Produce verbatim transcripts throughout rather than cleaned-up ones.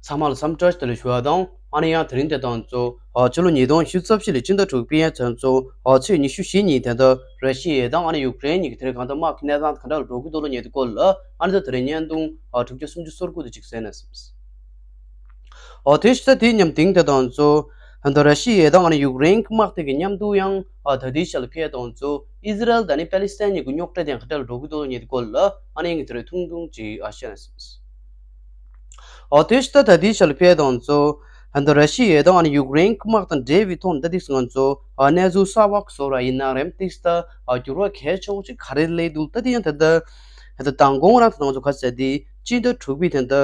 ཚང་མ་ལ་འཚམས་འདྲི་བཀྲ་ཤིས་བདེ་ལེགས་ཞུ་བ་དང་། ཨ་ནི་ཡང་དེ་རིང་དེ་དང་གཙོ་ཨ་ཕྱི་ལོ་ཉིས་སྟོང་ཉི་ཤུ་རྩ་བཞི་ལོའི་སྤྱི་ཟླ་དྲུག་པའི་ཚེས་གཙོ་ཨ་ཚེས་ཉི་ཤུ་བཞི་ཉིན་དེ་ལྟར་ར་ཤི་ཡའི་དང་ཨ་ནི་ཡུཀ་རེན་གཉིས་ཀྱི་དེ་རིང་གང་ལྟར་དམག་གི་གནས་སྟངས་གང་འདྲ་ལ་འགྲོ་གི་འདུག་ལོ་ཉེ་དུ་སྐོར་ལ་ཨ་ནི་ད་དེ་རིང་བརྙན་ཐུང་ཨ་དྲུག་བརྒྱ་སུམ་ཅུ་སོ་དགུ་དེ་ཅིག་གསན་ན་སྲིད། ཨོ་དེ་ཕྱི་ཟླ་དེའི་མཉམ་དེང་དེ་དང་གཙོ་ད་ར་ཤི་ཡའི་དང་ཨ་ནི་ཡུཀ་རེན་གྱི་དམག་དེ་གི་མཉམ་དུ་ཡང་ཨ་ད་ལྟའི་ཆ་ལ་ཕེབས་དང་གཙོ་ཨི་ཟི་རལ་དང་ཨ་ནི་པ་ལི་སི་ཐན་གཉིས་ཀྱི་རྙོག་དྲ་དེ་གང་འདྲ་ལ་འགྲོ་གི་འདུག་ལོ་ཉེ་དུ་སྐོར་ལ་ཨ་ནི་ཡང་དེ་རིང་ཐུང་ཐུང་ཅིག་ཨ་བཤད་ན་སྲིད། ཨོ་དེ་ཕྱི་ཟླ་ད་ལྟའི་ཆ་ལ་ཕེབས་དང་གཙོ་ད་ལྟ་ར་ཤི་ཡའི་དང་ཨ་ནི་ཡུཀ་རེན་དམག་དང་འབྲེལ་བའི་ཐོག་ནས་ད་ཏིག་སང་གཙོ་གནས་ཚུལ་གསར་པ་བཟོ་ར་ཡིན་ན་རེམ་ཏིག་ད་འགྱུར་བ་གལ་ཆེ་བོ་ཅིག་ག་རེ་སླེབས་འདུག་ད་དེ་ཡང་ད་ལྟ་ད་ལྟ་མདང་དགོང་རང་ད་ང་ཚོ་ག་ཟེར་དེ་སྤྱི་ཟླ་དྲུག་པའི་ད་ལྟ་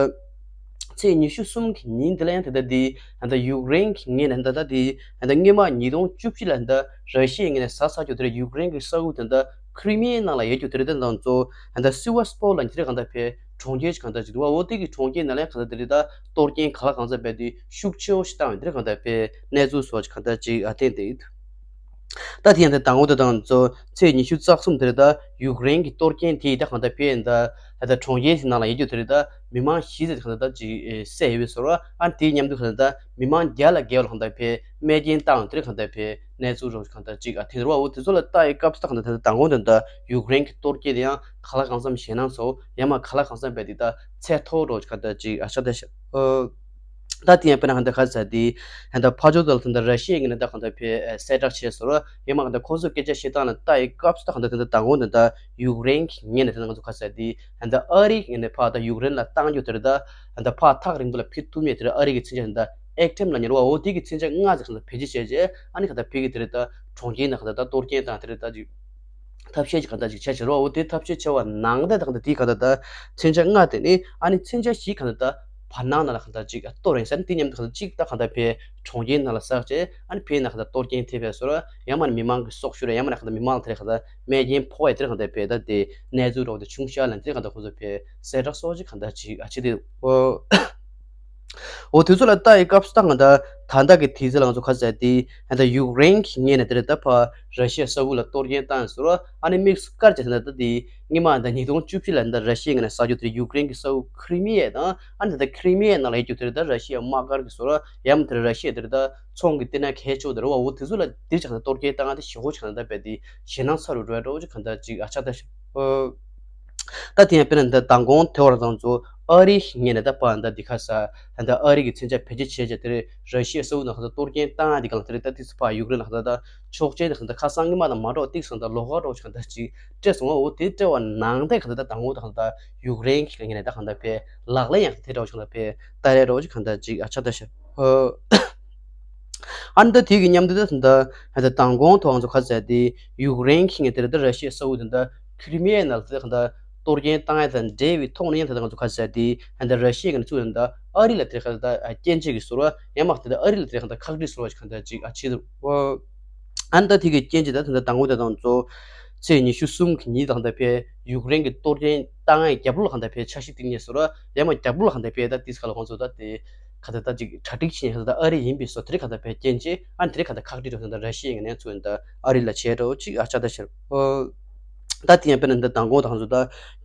ཚེས་ཉི་ཤུ་གསུམ་གྱི་ཉིན་དེ་ལ་ཡང་ད་ལྟ་དེ་ད་ལྟ་ཡུཀ་རེན་གྱི་ངོས་ནས་ད་ལྟ་དེ་ད་ལྟ་སྔོན་མ་ཉིས་སྟོང་བཅུ་བཞི་ལ་ད་ལྟ་ར་ཤི་ཡའི་ངོས་ནས་ཟ་ས་རྒྱུ་དེ་ཡུཀ་རེན་གྱི་ས་ཁུལ་ད་ལྟ་ཁི་རི་མི་ཡའི་ནང་ལ་ཡོད་རྒྱུ་དེ་རེད། དེ་དང་གཙོ་ད་ལྟ་སི་ཝ་སི་པོལ་ལ་ཉིན་དེ་རེད་གང་ལྟར་ཕེབས། གྲོང་ཁྱེར་ཅིག་གང་ལྟར་ཅིག་འདུག་བ། འོ་དེ་གི་གྲོང་ཁྱེར་ནང་ལ་ཡང་གང་ལྟར་དེ་རེད་ད་གཏོར་སྐྱོན་ག་ལ་གང་འཚམ་རྦད་དེ་ཤུགས་ཆེ་བོ་ཞིག་བཏང་བའི་དེ་རེད་གང་ལྟར་ཕེབས་གནས་ཚུལ་སོགས་ཅིག་གང་ལྟར་ཅིག་ཨ་བསྟན་ཏེ་ཡོད། ད་དེ་ཡང་དེ་དང་པོ་དེ་དང་གཙོ་ཚེས་ཉི་ཤུ་རྩ་གསུམ་དེ་རེད་ད་ཡུཀ་རེན་གྱི་གཏོར་སྐྱོན་དེ་ད་གང་ལྟར་ཕེབས་ད་ད་གྲོང་ཁྱེར་དེ་ནང་ལ་ཡོད་རྒྱུ་དེ་རེད་ད་མི་མང་བཞི་ཙམ་གང་ལྟར་ད་ཅིག་བསད་ཡོད་པའི་བཟོ་འདྲ། ཨ་དེའི་མཉམ་དུ་གང་ལྟར་ད་མི་མང་བརྒྱ་ལ་བརྒལ་བ་ལ་གང་ལྟར་ཕེབས་རྨས་སྐྱོན་བཏང་དེ་རེད་གང་ལྟར་ཕེབས་གནས་ཚུལ་རོགས་གང་ལྟར་ཅིག་ཨ་དེ་རེད་བ། འོ་དེ་ཚོ་ལ་ལྟ་ཡི་སྐབས་སུ་ད་གང་ལྟར་ད་ལྟ་དང་པོ་དེ་ད་ཡུཀ་རེན་གྱི་གཏོར་སྐྱོན་དེ་ཡང་ག་ལ་གང་འཚམ་ཞེད་སྣང་ཚོ་ཡང་མ་ག་ལ་གང་འཚམ་རྦད་དེ་ད་ཚད་མཐོ་རོགས་གང་ལྟར་ཅིག་ཨ་ཆགས་བསྡད་ཤག་ཨོ། ད་དེ་ཡང་དཔེར་ན་གང་ལྟར་ག་ཟེར་དེ་གང་ལྟར་ཕར་ཕྱོགས་དང་ད་ལྟ་ར་ཤི་ཡའི་ངོས་ནས་ད་གང་ལྟར་ཕེབས་གསལ་བསྒྲགས་བྱས་སོང་ར། ཡང་མ་གང་ལྟར་ཁོང་ཚོས་སྐད་ཆ་བཤད་སྟངས་ལ་ལྟ་ཡི་སྐབས་སུ་ད་གང་ལྟར་དེ་ད་ལྟ་དང་པོ་དེ་ད་ཡུཀ་རེན་གྱི་ངོས་ནས་ད་ང་ཚོ་ག་ཟེར་དེ་ད་ལྟ་ཨ་རི་གི་ངོས་ནས་ཕར་ད་ཡུཀ་རེན་ལ་བཏང་རྒྱུ་དེ་རེད་ད་ད་ལྟ་ཕར་ཐག་རིང་པོ་ལ་ཕེབས་ཐུབ་མེད་དེ་རེད། ཨ་རི་གི་མཚོན་ཆ་ད་ལྟ་ཨེག་ཊེམ་ལབ་མཁན་རེད་བ། འོ་དེ་གི་མཚོན་ཆ་ལྔ་ཙམ་གང་ལྟར་བེད་སྤྱོད་བྱས་རྗེས་ཨ་ནི་གང་ལྟར་ཕེབས་ཀྱི་དེ་རེད་ད་གྲོང་ཁྱེར་ནང་གང་ལྟར་ད་གཏོར་སྐྱོན་བཏང་དེ་རེད་ད་ཅིག་ཐབས་ཤེས་ཅིག་གང་ལྟར་ཅིག་བྱས་བྱས་རོགས། འོ་དེ་ཐབས་ཤེས་བྱས་པ་ནང་བཞིན་ད་གང་ལྟར་དེའི་གང་ལྟར་ད་མཚོན་ཆ་ལྔ་དེ་ནི་ཨ་ནི་མཚོན་ཆ་བཞི་གང་ལྟར་ད་བར་སྣང་ནང་ལ་གང་ལྟར་ཅིག་གཏོར་རེད་ཟེར་ནས་དེ་མཉམ་དུ་གང་ལྟར་གཅིག་ད་གང་ལྟར་ཕེབས་གྲོང་ཁྱེར་ནང་ལ་ཟག་བྱས་ཨ་ནི་ཕེབས་ན་གང་ལྟར་གཏོར་སྐྱོན་ཐེབས་པས་སོ་ར། ཡང་མ་ནི་མི་མང་གི་སྲོག་ཤོར་ར། ཡང་མ་ནི་གང་ལྟར་མི་མང་ལ་དེ་རེད་གང་ལྟར་རྨས་སྐྱོན་ཕོག་ཡ་དེ་རེད་གང་ལྟར་ཕེབས་ད་དེ་གནས་ཚུལ་རོགས་དེ་བྱུང་ཤག་ལབ་དེ་གང་ལྟར་ཁོང་ཚོ་ཕེབས་གསལ་བསྒྲགས་སོགས་ཅིག་གང་ལྟར་ཅིག་ཨ་བྱེད་དེ་འོ། འོ་དེ་ཚོ་ལ་ལྟ་ཡི་སྐབས་སུ་ད་ང་ད་ད་ལྟ་གི་དུས་ཚོད་ལ་ང་ཚོ་ག་ཟེར་དེ་ད་ཡུཀ་རེན་གྱི་ངོས་ནས་དེ་རེད་ད་ཕར་ར་ཤི་ཡ་ས་ཁུལ་ལ་གཏོར་སྐྱོན་བཏང་ཟེར་རོ། ཨ་ནི་དམིགས་སུ་བཀར་བྱས་ད་ད་དེ་སྔོན་མ་ད་ཉིས་སྟོང་བཅུ་བཞི་ལ་ད་ར་ཤི་ཡའི་ངོས་ནས་ཟ་རྒྱུ་དེ་ཡུཀ་རེན་གྱི་ས་ཁུལ་ཁི་རི་མི་ཡ་དང་ཨ་ནི་ད་ཁི་རི་མི་ཡའི་ནང་ལ་ཡོད་རྒྱུ་དེ་རེད་ད་ར་ཤི་ཡ་དམག་སྒར་གྱི་ཟེར་རོ། ཡང་མ་དེ་ར་ཤི་ཡ་དེ་རེད་ད་ཚོང་གི་ལྟེ་གནས་གལ་ཆེ་བོ་དེ་རེད་བ། འོ་དེ་ཚོ་ལ་དེ་ཆ་ད་གཏོར་སྐྱོན་བཏང་ད་ཞེ་པོ་ཆ་ད་རྦད་དེ་ཞེད་སྣང་ཚ་རུ་འགྲོ་ཡ་འདྲ་བོ་ཅིག་གང་ལྟར་ཅིག་ཨ་ཆགས་ད་ཤག་ཨོ། ད་དེ་ཡང་དཔེར་ན་འདི་མདང་དགོང་དེ་བར་ཙམ་ཚོ་ཨ་རིའི་ངོས་ནས་ད་ཕར་འདི་འདི་ཁ་ས་འདི་ཨ་རི་གི་མཚོན་ཆ་བེད་སྤྱོད་བྱས་བྱས་དེ་རེད་ར་ཤི་ཡའི་ས་ཁུལ་ནང་ཁ་ས་གཏོར་སྐྱོན་བཏང་ཡ་འདི་ག་ལ་དེ་རེད། ད་ཏིག་ཙམ་ཕར་ཡུཀ་རེན་ནང་ཁ་ས་ད་ཆོག་མཆན་འདི་ག་ལ་ད་ཁ་སང་སྔོན་མ་དང་མ་འདྲ་བ་ཏིག་ཙམ་ད་ལོགས་ཀ་འདྲ་བོ་ཞིག་ག་ལ་ད་ཅིག་སྤྲད་སོང་བ། འོ་དེ་སྤྲད་པ་ནང་བཞིན་ག་ལ་ད་མདང་དགོང་ད་ག་ལ་ད་ཡུཀ་རེན་གི་ངོས་ནས་ད་ག་ལ་ད་ཕར་ལག་ལེན་ཡང་དེ་འདྲ་བོ་ཞིག་ག་ལ་ད་ཕར་བསྟར་ཡ་འདྲ་བོ་ཞིག་ག་ལ་ད་ཅིག་ཨ་ཆགས་ད་ཤག་ཨོ། ཨ་ནི་ད་དེ་གི་མཉམ་དུ་ད་ད་ད་མདང་དགོང་ཐོག་ང་ཚོ་ག་ཟེར་དེ་ཡུཀ་རེན་གི་ངོས་དེ་རེད་ད་ར་ཤི་ཡའི་ས་ཁུལ་དེ་ད་ཁི་རི་མི་ཡའི་ནང་ལ་དེ་ག་ད་གཏོར་སྐྱོན་བཏང་ཡ་དང་འབྲེལ་བའི་ཐོག་ནས་ཡང་ད་ད་ང་ཚོ་ག་ཟེར་དེ་ད་ར་ཤི་ཡའི་ངོས་ནས་ཚུར་ད་ཨ་རི་ལ་དེ་ག་ད་སྐྱོན་བརྗོད་ཀྱི་ཟེར་བ། ཡང་མ་དེ་ད་ཨ་རི་ལ་དེ་ག་ད་ཁག་དཀྲིས་ཟེར་བ་ཞིག་ག་ད་ཅིག་ཨ་བྱེད་འདུག་བ། ཨ་ནི་ད་དེ་གི་རྐྱེན་གྱིས་ད་ད་ལྟ་དང་པོ་དེ་དང་གཙོ་ཚེས་ཉི་ཤུ་གསུམ་གི་ཉིན་དང་ད་ཕར་ཡུཀ་རེན་གྱི་གཏོར་སྐྱོན་བཏང་ཡ་རྒྱབ་ལོགས་ལ་གང་ལྟར་ཕར་འཆར་གཞི་བཏིང་ནས་སོ་ར། ཡང་མ་རྒྱབ་ལོགས་ལ་གང་ལྟར་ཕར་ད་ཏིག་ཙམ་ལ་ཁོང་ཚོ་ད་དེ་ག་ད་ད་ཅིག་གྲ་སྒྲིག་བྱས་ནས་ག་ད་ད་ཨ་རི་ཡིན་པའི་བཟོ་དེ་རིགས་གང་ལྟར་ཕར་རྐྱེན་བྱས་ཨ་ནི་དེ་རིགས་གང་ལྟར་ཁག་དཀྲིས་འགྲོ་ད་ད་ར་ཤི་ཡའི་ངོས་ནས་ཚུར་ད་ཨ་རི་ལ་བྱས་འགྲོ་ཅིག་ཨ་ཆགས་ད་ཤག་ཨོ། ད་དེ་ཡང་དཔེར་ན་འདི་མདང་དགོང་དང་ཚོ་ད་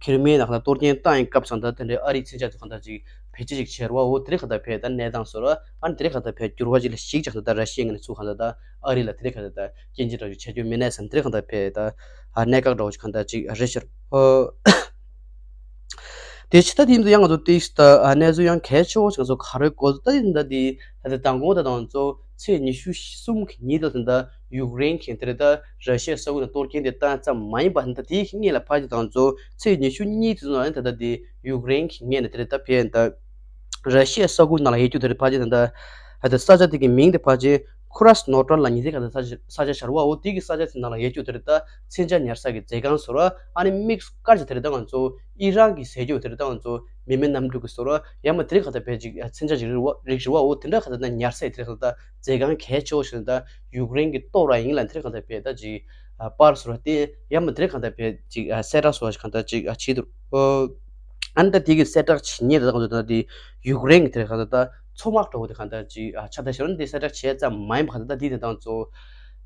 ཁི་རི་མི་ཡའི་ནང་ལ་གཏོར་སྐྱོན་བཏང་ཡའི་སྐབས་སུ་ད་དེ་འདྲའི་ཨ་རིའི་མཚོན་ཆ་ཚོ་གང་ལྟར་ཅིག་བེད་སྤྱོད་ཅིག་བྱས་རེད་བ། འོ་དེ་རིགས་གང་ལྟར་ཕར་ད་གནས་སྟངས་སོ་ར། ཨ་ནི་དེ་རིགས་གང་ལྟར་ཕར་འགྱུར་བ་ཅིག་ལ་གཞིགས་ཀྱང་ད་ད་ར་ཤི་ཡའི་ངོས་ནས་ཚུར་གང་ལྟར་ད་ཨ་རི་ལ་དེ་རིགས་གང་ལྟར་ད་སྐྱོན་བརྗོད་འདྲ་ཅིག་བྱ་རྒྱུ་མིན་ནས་བསམ། དེ་རིགས་གང་ལྟར་ཕར་ད་ཨ་གནད་འགག་འདྲ་བོ་ཅིག་གང་ལྟར་ཅིག་རེད་ཤག་ཨོ། དེ་ཕྱི་ད་དེ་ཡིན་དུས་ཡང་ང་ཚོ་ཏིག་ཙམ་ད་གནས་ཚུལ་ཡང་གལ་ཆེ་བོ་ཞིག་ང་ཚོ་ག་རེ་གོ་ད་ཡིན་ད་དེ་ད་ལྟ་མདང་དགོང་ད་དང་ཚོ་ཚེས་ཉི་ཤུ་གསུམ་གི་ཉིན་དུ་ད་ཡུཀ་རེན་གྱིས་དེ་རེད་ད་ར་ཤི་ཡའི་ས་ཁུལ་ནང་གཏོར་སྐྱོན་དེ་བཏང་ཙམ་མ་ཡིན་པ་ད་དེའི་སྔོན་ལ་ཕལ་ཆེར་དང་ཚོ་ཚེས་ཉི་ཤུ་གཉིས་དུས་ཚོད་ནང་ད་ད་དེ་ཡུཀ་རེན་གྱི་ངོས་ནས་དེ་རེད་ད་ཕར་ད་ར་ཤི་ཡའི་ས་ཁུལ་ནང་ལ་ཡོད་རྒྱུ་དེ་རེད་ཕལ་ཆེར་ད་ད་ད་ས་ཆ་དེ་གི་མིང་དེ་ཕལ་ཆེར་ཁུ་ར་སི་ནོ་ཏྲ་ལབ་མཁན་དེ་ག་ད་ས་ཆ་ས་ཆ་ཤར་བ། འོ་དེ་གི་ས་ཆ་དེ་ནང་ལ་ཡོད་རྒྱུ་དེ་རེད་ད་མཚོན་ཆ་ཉར་ས་གི་མཛོད་ཁང་ཟེར་བ། ཨ་ནི་དམིགས་སུ་བཀར་གྱི་དེ་རེད་ད་ང་ཚོ་ཨི་རན་གྱི་ཟེར་རྒྱུ་དེ་རེད་ད་ང་ཚོ་མི་མེད་གནམ་གྲུ་གི་ཟེར་བ། ཡང་མ་དེ་རིགས་གང་ལྟར་ཕར་ཅིག་མཚོན་ཆ་ཅིག་རིགས་རེད་བ། འོ་དེ་འདྲ་གང་ལྟར་ད་ཉར་ས་དེ་རིགས་གང་ལྟར་མཛོད་ཁང་གལ་ཆེ་བོ་ཞིག་ད་ཡུཀ་རེན་གྱིས་གཏོར་བ་ཡིན་ལ་དེ་རིགས་གང་ལྟར་ཕར་ད་ཅིག་པར་ཟེར་བ་དེ་ཡང་མ་དེ་རིགས་གང་ལྟར་ཕར་ཅིག་གསལ་བསྒྲགས་ཟེར་བ་ཞིག་གང་ལྟར་ཅིག་བྱས་འདུག་ཨ་ནི་ད་དེ་གི་གསལ་བསྒྲགས་བྱེད་མཁན་དེ་གང་ལྟར་ད་དེ་ཡུཀ་རེན་གྱི་དེ་རིགས་གང་ལྟར་ད་མཚོ་དམག་འདྲ་བོ་དེ་གང་ལྟར་ཅིག་ཆགས་ད་ཤག་ཨ་ནི་དེ་གསལ་བསྒྲགས་བྱས་ཙམ་མ་ཡིན་པ་གང་ལྟར་ད་དེ་དེ་དང་གཙོ་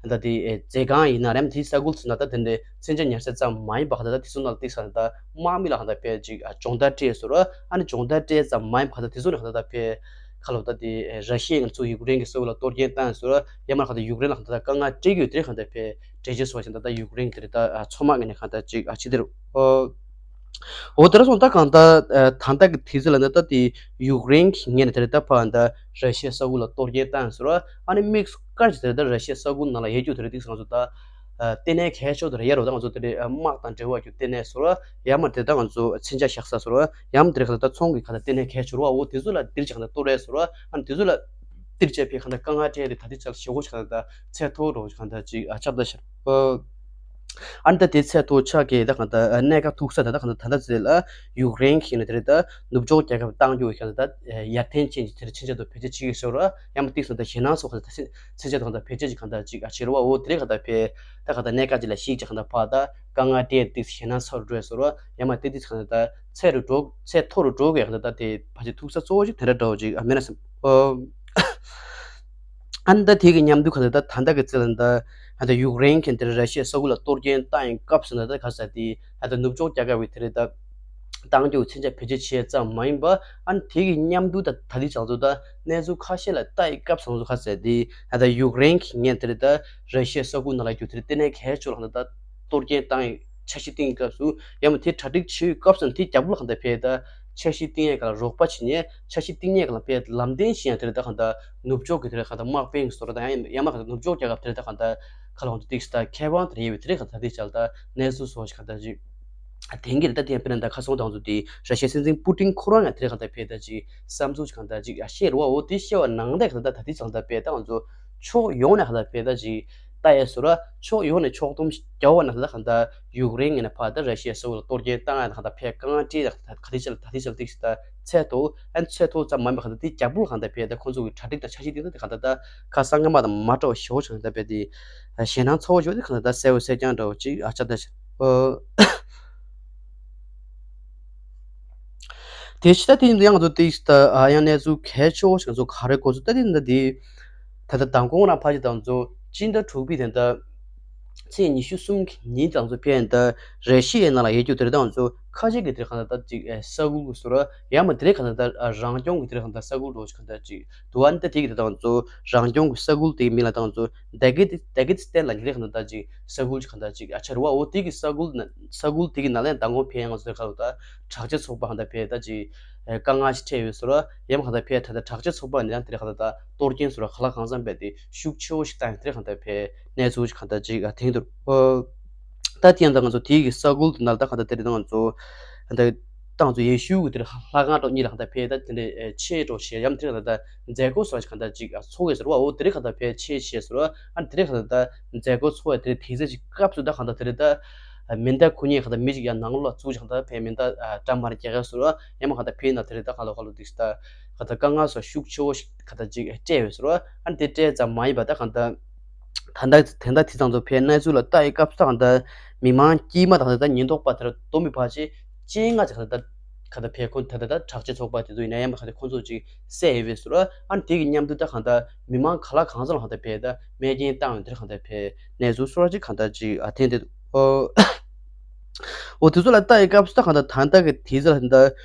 ད་དེ་མཛད་ཁང་ཡིན་ན་རེད། དེའི་ས་ཁུལ་ཚོ་ན་ད་དེ་འདྲའི་མཚོན་ཆ་ཉར་ས་ཙམ་མ་ཡིན་པ་ག་ད་དེ་ཚོ་ནང་ལ་ཏིག་ས་ད་དམག་མི་ལ་ག་ད་ཕེ་ཅིག་སྦྱོང་བརྡར་སྤྲད་སོང་ར། ཨ་ནི་སྦྱོང་བརྡར་སྤྲད་ཙམ་མ་ཡིན་པ་ག་ད་དེ་ཚོ་ནས་ག་ད་ད་ཕེ་ཁ་ལོ་ད་དེ་ར་ཤི་ཡ་ང་ཚོ་ཡུཀ་རེན་གྱི་ས་ཁུལ་ལ་གཏོར་སྐྱོན་བཏང་སོང་ར། ཡང་མ་ག་ད་ཡུཀ་རེན་ལ་ག་ད་དཀའ་ངལ་སྤྲད་ཀྱི་ཡོད་དེ་ག་ད་ཕེ་འགྲེལ་བརྗོད་སོགས་བྱས་ད་ད་ཡུཀ་རེན་གྱི་དེ་རེད། ད་མཚོ་དམག་ངོས་ནས་ག་ད་ཅིག་ཨ་ཕྱི་དེ་རུ། འོ་དེ་ར་སོང་ད་གང་ལྟར་ད་ལྟ་གི་དུས་ཚོད་ལ་ནི་ད་དེ་ཡུཀ་རེན་གྱི་ངོས་ནས་དེ་རེད། ད་ཕར་ད་ར་ཤི་ཡའི་ས་ཁུལ་ལ་གཏོར་སྐྱོན་བཏང་ཟེར་བ། ཨ་ནི་དམིགས་སུ་བཀར་གྱི་དེ་རེད། ད་ར་ཤི་ཡའི་ས་ཁུལ་ནང་ལ་ཡོད་རྒྱུ་དེ་རེད། ཏིག་ང་ཚོ་ད་ལྟེ་གནས་གལ་ཆེ་དེ་རེད། ཡ་རོ་ད་ང་ཚོ་དེ་རེད། དམག་དང་འབྲེལ་བ་རྒྱུ་ལྟེ་གནས་ཟེར་བ། ཡ་མ་དེ་ད་ང་ཚོ་མཚོན་ཆ་བཞག་ས་ཟེར་བ། ཡ་མ་དེ་རེད། ག་ད་ཚོང་གི་ག་ད་ལྟེ་གནས་གལ་ཆེ་བ། འོ་དེ་ཚོ་ལ་དེར་ཅིག་ག་ད་གཏོར་རེད་ཟེར་བ། ཨ་ནི་དེ་ཚོ་ལ་དེར་ཅིག་ཕེ་ག་ད་དཀའ་ངལ་འཕྲད་དེ་ད་དེ་ཅག་ཞེ་བོ་ཅིག་ག་ད་ཚད་མཐོ་རོ་ཅིག་ག་ད་ཅིག་ཨ་ཁྱབ་ད་ཤར། ཨ་ནི་ད་དེ་ཚད་མཐོ་ཆགས་ཀྱི་ད་གང་ལྟར་གནད་འགག་ཐུག་ས་ད་ད་གང་ལྟར་ད་ལྟ་ཟེར་ལ་ཡུཀ་རེན་གྱི་ནི་དེ་རེད། ད་ནུབ་ཕྱོགས་རྒྱལ་ཁབ་བཏང་རྒྱུ་གི་ད་ཡར་ཐོན་ཅན་གྱི་དེ་རེད། ཕྱིན་ཆད་དུ་བེད་སྤྱོད་བྱེད་ཀྱི་ཟེར་ར། ཡང་མ་ཏིག་སོང་ད་ཞེད་སྣང་ཚོགས་ཁ་ད་ཕྱིན་ཆད་དུ་གང་ལྟར་བེད་སྤྱོད་ཀྱི་གང་ལྟར་ཅིག་ཨ་ཆེ་རུ་བ། འོ་དེ་རེད། གང་ལྟར་ཕེ་ད་གང་ལྟར་གནད་འགག་ཅིག་ལ་ཞིག་ཅིག་གང་ལྟར་ཕ་ད་དཀའ་ངལ་འཕྲད་ཏིག་ཞེད་སྣང་ཚ་རུ་འགྲོ་ཟེར་ར། ཡང་མ་ཏིག་ཏིག་གང་ལྟར་ཚད་རུ་འགྲོ་ཚད་མཐོ་རུ་འགྲོ་གི་གང་ལྟར་ད་དེ་ཕ་ཅིག་ཐུག་ས་གཙོ་བོ་ཅིག་དེ་འདྲ་འདྲ་བོ་ཅིག་ཨ་མེད་ན་བསམ། ཨ་ནི་ད་དེ་གི་མཉམ་དུ་ག་ད་ད་ད་ལྟ་གི་ཚེ་ལ་ད་ད་ཡུཀ་རེན་གྱིས་དེར་ར་ཤི་ཡའི་ས་ཁུལ་ལ་གཏོར་སྐྱོན་བཏང་ཡིན་སྐབས་སུ་ད་ད་ག་ས་དེ་ད་ད་ནུབ་ཕྱོགས་རྒྱལ་ཁབ་ཀྱིས་དེར་ད་བཏང་རྒྱུ་མཚོན་ཆ་བེད་སྤྱོད་བྱས་ཙམ་མ་ཡིན་པ། ཨ་ནི་དེ་གི་མཉམ་དུ་ད་ད་དེ་བྱང་ཚུལ་ད་གནས་ཚུལ་ཁ་ཤས་ལ་ལྟ་ཡི་སྐབས་སུ་ག་ས་དེ་ད་ད་ཡུཀ་རེན་གྱིས་ངས་དེར་ད་ར་ཤི་ཡའི་ས་ཁུལ་ནང་ལ་རྒྱུ་དེར་ལྟེ་གནས་གལ་ཆེ་ལ་ད་གཏོར་སྐྱོན་བཏང་ཡིན། འཆར་གཞི་བཏིང་སྐབས་སུ་ཡང་མ་དེ་གྲ་སྒྲིག་བྱེད་སྐབས་སུ་དེ་རྒྱབ་ལོགས་ལ་ད་ཕེ་ད་འཆར་གཞི་བཏིང་ཡས་ག་ལ་རོགས་པ་བྱེད་ཉེ། འཆར་གཞི་བཏིང་ཡས་ག་ལ་ཕེ་ལམ་སྟོན་བྱེད་ཡས་དེ་རེད། ད་གང་ལྟར་ནུབ་ཕྱོགས་ཀྱི་དེ་རེད། གང་ལྟར་དམག་དཔོན་གྱི་ཟུར་དང་ཡང་ཡང་མ་གང་ལྟར་ནུབ་ཕྱོགས་རྒྱལ་ཁབ་དེ་རེད། ད་གང་ལྟར་ཁ་ལོང་དུ་ཏིག་ད་ཁེ་དབང་དེ་རེད་ཡོད་པའི་དེ་རེད། གང་ལྟར་དེ་ཅག་ད་གནས་ཚུལ་སོགས་ཤིག་གང་ལྟར་ཅིག་དེང་གི་རེད། ད་དེ་ཡང་དཔེར་ན་ད་ཁ་སང་དང་ཚོ་དེ་ར་ཤི་ཡའི་སྲིད་འཛིན་པུ་ཏིན་ཁོ་རང་ཡང་དེ་རེད། གང་ལྟར་ཕེ་ད་ཅིག་བསམ་ཚུལ་ཅིག་གང་ལྟར་ཅིག་ཡ་བཤད་རེད་བ། འོ་དེ་བཤད་པ་ནང་བཞིན་གང་ལྟར་ད་དེ་ཅག་ད་ཕེ་ད་ང་ཚོ་ཕྱོགས་ཡོངས་ནས་གང་ལྟར་ཕེ་ད་ཅིག་ལྟ་ཡས་སུ་ར། ཕྱོགས་ཡོངས་ནས་ཕྱོགས་བསྡོམས་རྒྱག་པ་ན་ད་གང་ལྟར་ཡུཀ་རེན་ངོས་ནས་ཕར་ད་ར་ཤི་ཡའི་ས་ཁུལ་ལ་གཏོར་སྐྱོན་བཏང་ཡ་ད་གང་ལྟར་ཕེ་དཀའ་ངལ་འཕྲད་ད་ག་དེ་ཅིག་ལ་ད་དེ་ཅིག་ལ་ཏིག་ད་ཚད་མཐོ། ཨ་ནི་ཚད་མཐོ་ཙམ་མ་ཡིན་པ་གང་ལྟར་དེ་རྒྱབ་ལོགས་གང་ལྟར་ཕེ་ད་ཁོང་ཚོ་གི་གྲ་སྒྲིག་དང་འཆར་གཞི་དེ་ད་གང་ལྟར་ད་ཁ་སང་སྔ་མ་དང་མ་འདྲ་བ་ཞེ་པོ་ཅིག་གང་ལྟར་ཕེ་དེ་ཞེད་སྣང་ཚ་བོ་ཞེ་པོ་དེ་གང་ལྟར་ད་གསལ་པོ་གསལ་རྐྱང་འདྲ་བོ་ཅིག་ཨ་ཅག་ད་ཤར། དེ་ཕྱི་ད་དེ་ཡིན་དུས་ཡང་ང་ཚོ་དེ་ད་ཨ་ཡང་གནས་ཚུལ་གལ་ཆེ་བོ་ཞིག་ང་ཚོ་ག་རེ་གོ་ཚུལ་ད་དེ་ཡིན་ད་དེ་ད་ལྟ་མདང་དགོང་རང་ཕ་གི་ད་ང་ཚོ་སྤྱི་ཟླ་དྲུག་པའི་དེ་ད་ཚེས་ཉི་ཤུ་གསུམ་གྱི་ཉིན་ད་ང་ཚོ་ཕེ་ད་ར་ཤི་ཡའི་ནང་ལ་ཡོད་རྒྱུ་དེ་རེད། ད་ང་ཚོ་ཁ་ཤས་ཀྱི་དེ་རེད་གང་ལྟར་ད་ཅིག་ས་ཁུལ་གྱི་ཟུར་ཡང་མ་དེ་རེད་གང་ལྟར་ད་རང་སྐྱོང་གི་དེ་རེད་གང་ལྟར་ས་ཁུལ་རོ་ཅིག་གང་ལྟར་ཅིག་འདུག་ཨ་ནི་ད་དེ་གི་དེ་ད་ང་ཚོ་རང་སྐྱོང་གི་ས་ཁུལ་དེའི་མིང་ལ་ད་ང་ཚོ་ད་གི་ད་གི་སི་ཏན་ལ་ཉེ་རེད་གང་ལྟར་ད་ཅིག་ས་ཁུལ་ཅིག་གང་ལྟར་ཅིག་ཨ་ཆ་རུ་བ། འོ་དེ་གི་ས་ཁུལ་ན་ས་ཁུལ་དེ་གི་ནང་ལ་མདང་དགོང་ཕེ་ཡང་ང་ཚོ་ག་ལ་ད་དྲག་ཆས་ཚོགས་པ་གང་ལྟར་ཕེ་ད་ཅིག་དཀའ་ངལ་ཞིག་འཕྲད་ཡོད་ཟེར་ར། ཡང་མ་གང་ལྟར་ཕེ་ད་ལྟ་དྲག་ཆས་ཚོགས་པ་ནས་ཡང་དེ་རེད་གང་ལྟར་ད་གཏོར་སྐྱོན་ཟེར་ར་ག་ལ་གང་འཚམ་ཕེ་དེ་ཤུགས་ཆེ་བོ་ཞིག་བཏང་ཡོད། དེ་རེད་གང་ལྟར་ཕེ་གནས་ཚུལ་ཞིག་གང་ལྟར་ཅིག་ཨ་ཐེངས་དུ། ཨོ། ད་དེ་ཡང་ད་ང་ཚོ་དེའི་གི་ས་ཁུལ་དེ་ནང་ལ་ད་གང་ལྟར་དེ་རེད། ད་ང་ཚོ་ད་ད་ང་ཚོ་ཡེ་ཤུ་གི་དེ་རེད་ལྷ་ཁང་འདྲ་གཉིས་ལ་གང་ལྟར་ཕེ་ད་དེ་འདྲའི་ཆེ་འགྲོ་ཞེས་ཡང་དེ་རེད་གང་ལྟར་མཛད་སྒོ་སོགས་ཞིག་གང་ལྟར་ཅིག་ཨ་ཚོགས་ཡོད་ཟེར་བ། འོ་དེ་རེད་གང་ལྟར་ཕེ་ཆེ་ཞེས་ཟེར་བ། ཨ་དེ་རེད་གང་ལྟར་ད་མཛད་སྒོ་ཚོགས་ཡ་དེ་རེད། དེ་ཚེ་ཞིག་སྐབས་སུ་ད་གང་ལྟར་དེ་རེད་ད། མེ་མདའ་ཁུ་ཉེ་གང་ལྟར་མི་ཅིག་ཡང་ནང་ལོགས་ལ་བཙུགས་ཅིག་གང་ལྟར་ཕེ་མེ་མདའ་ཨ་འདྲ་མར་རྒྱག་ག་ཟེར་བ། ཡང་མ་གང་ལྟར་ཕེ་ན་དེ་རེད་ད་གང་ལ་གང་ལ་དེ་ད་གང་ལྟར་དཀའ་ངལ་སོགས་ཤུགས་ཆེ་བོ་ཞིག་གང་ལྟར་ཅིག་སྤྲད་ཡོད་ཟེར་བ། ཨ་དེ་སྤྲད་ཙམ་མ་ཡིན་པ་ད་གང་ལྟར་ད་ལྟ་དེ་ད་དེ་ཙམ་དུ་ཕེ་གནས་ཚུལ་ལ་ལྟ་ཡི་སྐབས་སུ་ད་གང་ལྟར་མི་མང་དཀྱུས་མ་ད་གང་ལྟར་ད་ཉེན་རྟོག་པ་དེར་སྡོམ་པའི་བར་ཆད་ཅིག་ང་ཅིག་གང་ལྟར་གང་ལྟར་ཕེ་ཁོང་ད་ལྟ་ད་དྲག་ཆས་ཚོགས་པ་དེ་ཚོ་ཡིན་ན་ཡང་མ་གང་ལྟར་ཁོང་ཚོ་ཅིག་བསད་ཡོད་པའི་ཟེར་བ། ཨ་དེ་གི་མཉམ་དུ་ད་གང་ལྟར་མི་མང་ག་ལ་གང་འཚམ་ལ་གང་ལྟར་ཕེ་ད་རྨས་སྐྱོན་བཏང་ཡོད། དེར་གང་ལྟར་ཕེ་གནས་ཚུལ་སོགས་ཅིག་གང་ལྟར་ཅིག་ཨ་ཐེངས་དེ། ཨོ། འོ་དེ་ཚོ་ལ་ལྟ་ཡི་སྐབས་སུ་ད་གང་ལྟར་ད་ལྟ་གི་དུས་ཚོད་ལ་ད་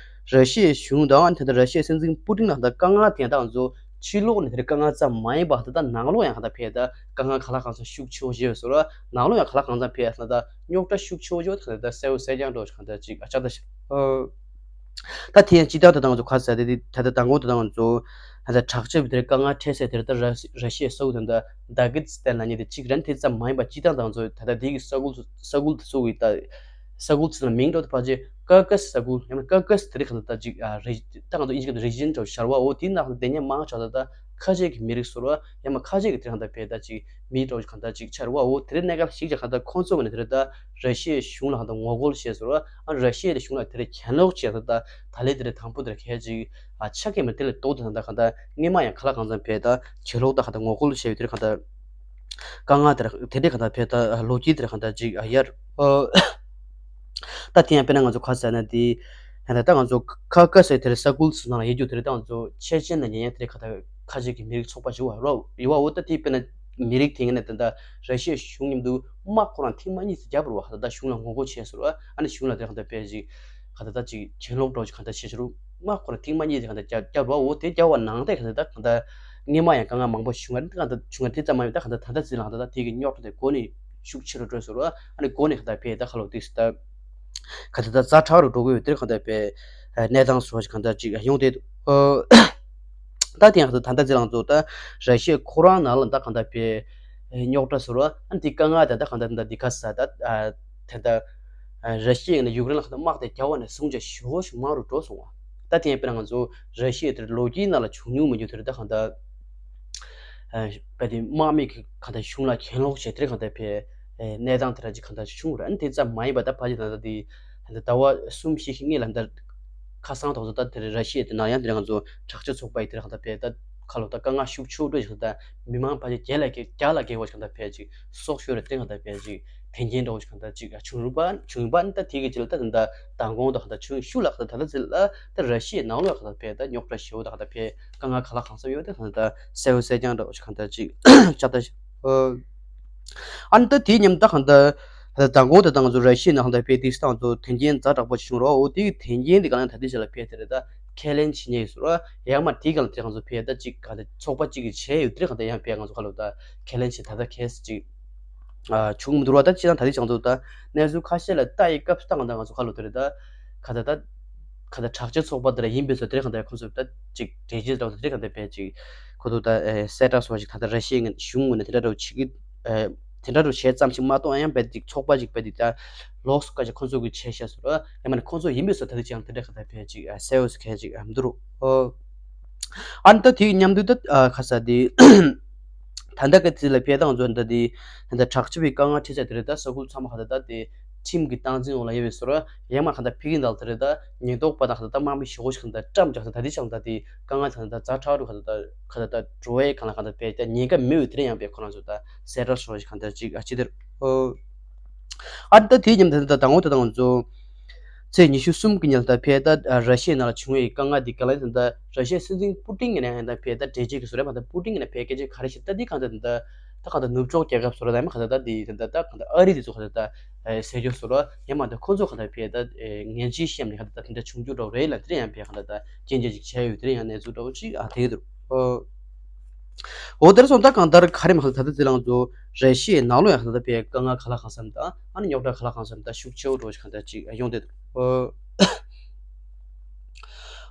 ར་ཤི་ཡའི་གཞུང་དང་ད་ལྟ་ར་ཤི་ཡའི་སྲིད་འཛིན་པུ་ཏིན་ལ་ད་དཀའ་ངལ་དེ་ད་ང་ཚོ་ཕྱི་ལོགས་ནས་དེར་དཀའ་ངལ་ཙམ་མ་ཡིན་པ་ད་ལྟ་ནང་ལོགས་ཡང་གང་ལྟར་ཕེ་ད་དཀའ་ངལ་ག་ལ་གང་འཚམ་ཤུགས་ཆེ་བོ་ཞིག་ཡོད་ཟེར་བ། ནང་ལོགས་ཡང་ག་ལ་གང་འཚམ་ཕེ་ད་ད་རྙོག་དྲ་ཤུགས་ཆེ་བོ་ཡོད་ད་ད་གསལ་བོ་གསལ་རྐྱང་འགྲོ་གང་ལྟར་ཅིག་ཨ་ཅག་ད་ཤི། ད་དེ་ཡང་སྤྱི་བཏང་ད་ད་ང་ཚོ་ག་ས་དེ་ད་ད་དང་པོ་ད་ད་ང་ཚོ་ད་ད་དྲག་ཆས་དེར་དཀའ་ངལ་འཕྲད་སའི་དེར་ད་ར་ར་ཤི་ཡའི་ས་ཁུལ་དེ་ད་ད་གི་སི་ཏན་ལ་ཉེ་དེ་གཅིག་རན་དེ་ཙམ་མ་ཡིན་པ་སྤྱི་བཏང་ད་ང་ཚོ་ད་ད་དེ་གི་ས་ཁུལ་ས་ཁུལ་དེ་ཚོ་གི་ད་ས་ཁུལ་དེ་ཚོ་ལ་མིང་འགྲོ་དེ་ཕལ་ཆེར་ཀ་ཀ་སི་ས་ཁུལ་ཡང་ན་ཀ་ཀ་སི་དེ་རིགས་གང་ལྟར་ད་ཅིག་ཨ་རི་ད་ང་ཚོ་ཨིན་ཇི་སྐད་དུ་རི་ཇན་འདྲ་བོ་ཤར་བ། འོ་དེའི་ནང་ལ་དེ་ཉེ་མང་ཆ་ད་ད་ཁ་ཆེ་གི་མི་རིགས་ཟེར་བ་ཡང་མ་ཁ་ཆེ་གི་དེ་གང་ལྟར་ཕེ་ད་ཅིག་མི་འདྲ་བོ་གང་ལྟར་ཅིག་ཆར་བ། འོ་དེ་རིགས་གནས་སྐབས་ཤིག་ཅིག་གང་ལྟར་ཁོང་ཚོ་གི་ནས་དེ་རིགས་ད་ར་ཤི་ཡའི་གཞུང་ལ་གང་ལྟར་ངོ་རྒོལ་བྱས་ཟེར་བ། ཨ་ར་ཤི་ཡའི་གཞུང་ལ་དེ་རིགས་གྱེན་ལོག་བྱས་ད་ད་ད་ལས་དེ་རིགས་དང་པོ་དེ་རིགས་གལ་ཅིག་ཨ་ཆ་གི་མི་དེ་ལས་ལྡོག་དེ་གང་ལྟར་གང་ལྟར་སྔོན་མ་ཡང་ག་ལ་གང་འཚམ་ཕེ་ད་གྱེན་ལོག་ད་གང་ལྟར་ངོ་རྒོལ་བྱས་པའི་དེ་རིགས་གང་ལྟར་དཀའ་ངལ་དེ་རིགས་དེ་འདྲས་གང་ལྟར་ཕེ་ད་ལོ་རྒྱུས་དེ་རིགས་གང་ལྟར་ཅིག་ཨ་ཡར། ཨ་ད་དེ་ཡང་དཔེར་ན་ང་ཚོ་ག་ས་ན་དེ་ད་ད་ང་ཚོ་ཁ་ཁ་ས་དེར་ས་ཁུལ་སུ་ནང་ལ་ཡོད་རྒྱུ་དེར་ད་ང་ཚོ་ཆེ་ཆེན་ལ་ཉེ་ཉེ་དེར་ཁ་ད་ཁ་ཅིག་གི་མི་རིགས་ཚོགས་པ་ཞིག་བ་རོ་ཡོད་བ། འོ་ད་དེ་དཔེར་ན་ མི་རིགས་དེ་ངས་ནས་ད་ལྟ་ར་ཤི་ཡའི་གཞུང་མཉམ་དུ་དམག་ཁོ་རང་ཐེངས་མ་གཉིས་ཙམ་བརྒྱབ་རུ་བ། ད་ལྟ་གཞུང་ལ་ངོ་རྒོལ་བྱས་ཟེར་བ། ཨ་ནི་གཞུང་ལ་དེ་གང་ལྟར་ཕེབས་ཅིག་ག་ད་ད་ཅིག་གྱེན་ལོག་འགྲོ་ཅིག་གང་ལྟར་བྱས་ཕྱིར་དམག་ཁོ་རང་ཐེངས་མ་གཉིས་ཙམ་གང་ལྟར་བརྒྱབ་བརྒྱབ་རུ་བ། འོ་དེ་བརྒྱབ་པ་ནང་དེ་གང་ལྟར་ད་གང་ལྟར་སྔས་མ་ཡང་དཀའ་ངལ་མང་པོ་བྱུང་བ་རེད། གང་ལྟར་བྱུང་བ་དེ་ཙམ་མ་ཡིན། ད་གང་ལྟར་ད་ལྟ་ཟིན་ལ་གང་ལྟར་ད་དེ་གི་རྙོག་དྲ་དེ་འགོ་ནས་ཤུགས་ཆེ་རུ་འགྲོ་ཟེར་བ། ཨ་ནི་འགོ་ནས་གང་ལྟར་ཕེབས་ད་ཁ་ལོ་དེ་ད། ག་ད་ད་ཛ་དྲག་རུ་འགྲོ་གི་ཡོད། དེར་ག་ད་པའི་གནས་སྟངས་སོགས་ཀྱི་ག་ད་ཅིག་ཡོང་དེ། ད་དེ་ཡང་ག་ད་ད་ད་ཙི་ལང་ཚོ་ད་ར་ཤི་ཡ་ཁོ་རང་ནང་ལ་ད་ག་ད་པའི་རྙོག་དྲ་ཟེར་བ། ཨ་ནི་དེ་དཀའ་ངལ་དེ་ད་ག་ད་ད་འདི་ག་ས་ད་དེ་ད་ར་ཤི་ཡ་ནས་ཡུཀ་རེན་ལ་ག་ད་དམག་དེ་རྒྱག་པ་ནས་བཟུང་བྱས་ཞེ་པོ་ཞིག་མང་རུ་འགྲོ་སོང་བ། ད་དེ་ཡང་དཔེར་ན་ང་ཚོ་ར་ཤི་ཡ་དེར་ལོ་རྒྱུས་ནང་ལ་བྱུང་མྱོང་མི་འདུག་དེར་ད་ག་ད། ཨ་བ་དེ་དམག་མི་གི་གང་ལྟར་གཞུང་ལ་གྱེན་ལོག་བྱས་དེར་གང་ལྟར་ཕེ་ཨེ་གནས་སྟངས་དེ་འདྲ་ཅིག་གང་ལྟར་བྱུང་རེད། ཨ་ནི་དེ་ཙམ་མ་ཡིན་པ་ད་ཕལ་ཆེར་ད་ལྟ་དེ་ད་ལྟ་ཟླ་བ་གསུམ་བཞི་ཞིག་སྔོན་ལ་ད་ཁ་སང་ཐོག་ཏུ་ད་དེར་ར་ཤི་ཡ་དེ་ནང་ཡང་དེ་འདྲ་ང་ཚོ་དྲག་ཆས་ཚོགས་པ་ཡི་དེར་གང་ལྟར་ཕེ་ད་ཁ་ལོ་ད་དཀའ་ངལ་ཤུགས་ཆེ་བོ་འགྲོ་ཞིག་ད་མི་མང་ཕལ་ཆེར་བརྒྱ་ལ་བརྒྱ་ལ་བརྒལ་བ་ཞིག་གང་ལྟར་ཕེ་ཅིག་སྲོག་ཤོར་རེད། དེ་གང་ལྟར་ཕེ་ཅིག་དོན་རྐྱེན་འདྲ་བོ་ཞིག་གང་ལྟར་ཅིག་བྱུང་རུ་བ་བྱུང་བ་ནི་ད་དེ་གི་རྗེས་ལ་ད་ད་ལྟ་མདང་དགོང་དང་གང་ལྟར་ཆུ་ཤུགས་ལ་གང་ལྟར་ད་ལྟ་ཚེ་ལ་ད་ར་ཤི་ཡའི་ནང་ལོགས་གང་ལྟར་ཕེ་ད་རྙོག་དྲ་ཞེ་པོ་ད་གང་ལྟར་ཕེ་དཀའ་ངལ་ག་ལ་གང་འཚམ་ཡོད་དེ་གང་ལྟར་གསལ་བོ་གསལ་རྐྱང་འདྲ་བོ་ཞིག་གང་ལྟར་ཅིག་ཅག་ད་ཨ་ནི་ད་དེའི་མཉམ་ད་གང་ལྟར་ད་ལྟ་མདང་དགོང་དང་ད་ང་ཚོ་ར་ཤི་ཡའི་ནང་གང་ལྟར་ཕེ་དེ་སྟངས་ཚོ་དོན་རྐྱེན་ཛ་དྲག་པོ་ཞིག་བྱུང་རོགས། འོ་དེ་གི་དོན་རྐྱེན་དེ་གང་ལྟར་ད་ལྟའི་ཆ་ལ་ཕེ་དེ་རེད་ད་ཁས་ལེན་བྱེད་ཉེས་ཡོད་ཟེར་རོགས། ཡང་མ་དེ་གང་ལྟར་དེ་གང་ཚོ་ཕེ་ད་ཅིག་གང་ལྟར་ཚོགས་པ་གཅིག་གིས་བྱས་ཡོད་དེ་གང་ལྟར་ཡང་ཕེ་ང་ཚོ་ག་ལོ་ད་ཁས་ལེན་བྱེད་ད་ལྟ་ཁས་ཅིག་ཨ་བྱུང་མི་འདུག་ར། ད་སྤྱིར་བཏང་ད་ལྟའི་ཆ་ཚང་དུ་ད་གནས་ཚུལ་ཁ་ཤས་ལ་ལྟ་ཡི་སྐབས་སུ་ད་གང་ལྟར་ང་ཚོ་ཁ་ལོ་དེ་རེད་ད་ག་ད་ད་ག་ད་དྲག་ཆས་ཚོགས་པ་དེ་ར་ཡིན་པའི་ཚོ་དེ་རེད། གང་ལྟར་ཁོ་ཚོ་ད་ཅིག་འགྲེལ་བརྗོད་འདྲ་བོ་དེ་རེད། གང་ལྟར་བས་ཅིག་ཁོ་ཚོ་ད་ཨེ་གསལ་བསྒྲགས་སོགས་ཅིག་ད་ལྟ་ར་ཤི་ཡའི་གཞུང་ངོས་ནས་དེ་འདྲ་འདྲ་བོ་བྱེད་ཀྱི་ཨེ་དེ་འདྲ་འདྲ་བོ་བྱས་ཙམ་ཞིག་མ་གཏོགས་ཡང་བས་ཅིག་ཚོགས་པ་ཅིག་བས་ཅིག་ད་ལོགས་སུ་བཀའ་ཅིག་ཁོ་ཚོ་གི་བྱས་ཤག་སོ་ར་ཡང་མ་ནས་ཁོ་ཚོ་ཡིན་པའི་ཚོ་ད་ལྟ་ཅིག་ཡང་དེ་འདྲ་གང་ལྟར་བས་ཅིག་ཨ་གསལ་བོ་ཞིག་གང་ཅིག་ཨ་མི་འདུག་རོ། ཨོ། ཨ་ནི་ད་དེའི་མཉམ་དུ་ད་ཨ་ཁ་ས་དེ། ད་ལྟ་གི་དུས་ལ་ཕེ་དང་ཚོ་ད་དེ་ད་ལྟ་དྲག་སྤྱོད་པའི་དཀའ་ངལ་འཕྲད་ཚད་དེ་རེད། ད་ས་ཁུལ་ཚང་མ་ག་ད་ད་དེ་ཁྲིམས་ཀྱི་སྟངས་འཛིན་འོག་ལ་ཡོད་པའི་བཟོ་འདྲ་ཡང་མ་ག་ད་ཕི་གི་འདག་དེ་རེད། ད་ཉེན་རྟོག་པ་དང་ག་ད་ད་དམག་མི་ཞེ་པོ་ཞིག་ག་ད་བཀྲམ་བཞག་ད་ད་དེ་ཆགས་ད་དེ་དཀའ་ངལ་ཚང་ད་ཛ་དྲག་རུ་ག་ད་ད་ག་ད་ད་འགྲོ་བའི་གང་ལ་ག་ད་ཕེ་ད་ཉེན་ཁ་མེད་པའི་དེ་རེད། ཡང་ཕེ་ཁོ་རང་ཚོ་ད་གསལ་བསྒྲགས་ཤོར་ཞིག་ག་ད་ཅིག་ཨ་ཅི་དེ་རེད། ཨ་ད་དེའི་མཉམ་དུ་ད་དང་པོ་ད་ང་ཚོ་ཚེས་ཉི་ཤུ་གསུམ་གི་ཉིན་ལ་ད་ཕེ་ད་ར་ཤི་ཡའི་ནང་ལ་བྱུང་བའི་དཀའ་ངལ་འདི་ག་ལ་ཡིན་ད་ར་ཤི་ཡའི་སྲིད་འཛིན་པུ་ཏིན་གྱི་ནས་ད་ཕེ་ད་འགྲེལ་བརྗོད་ཀྱི་བཟོ་རེད། མ་ད་པུ་ཏིན་གྱི་ནས་ཕེ་སྐད་ཆ་ག་རེ་བཤད་ད་འདི་གང་ད་ད་ད་གང་ད་ནུབ་ཕྱོགས་རྒྱལ་ཁབ་བཟོ་ར་ད་མ་གང་ད་ད་འདི་ད་ད་གང་ད་ཨ་རི་འདི་ཚོ་གང་ད་ད་ཟེར་རྒྱུ་བཟོ་ར་ཡང་མ་ད་ཁོ་ཚོ་གང་ད་ཕེ་ད་ངན་ཇུས་བཤད་ནས་གང་ད་ད་དེ་འདྲ་བྱུང་རྒྱུ་འདྲ་བོ་རེད་ལ། དེ་ཡང་ཕེ་གང་ད་ད་སྐྱོན་བརྗོད་ཅིག་བྱས་ཡོད། དེ་ཡང་གནས་ཚུལ་འདྲ་བོ་ཅིག་ཨ་དེ་འདུག་འོ་དེར་སོང་ད་གང་ལྟར་ག་རེ་མ་ད་ད་དེ་ལང་ཚོ་ར་ཤི་ཡའི་ནང་ལོགས་ཡང་ད་ད་ཕེ་དཀའ་ངལ་ག་ལ་གང་འཚམ་དང་ཨ་ནི་རྙོག་དྲ་ག་ལ་གང་འཚམ་ད་ཤུགས་ཆེ་བོ་འགྲོ་ཞིག་གང་ལྟར་ཅིག་ཡོང་དེ་འདུག་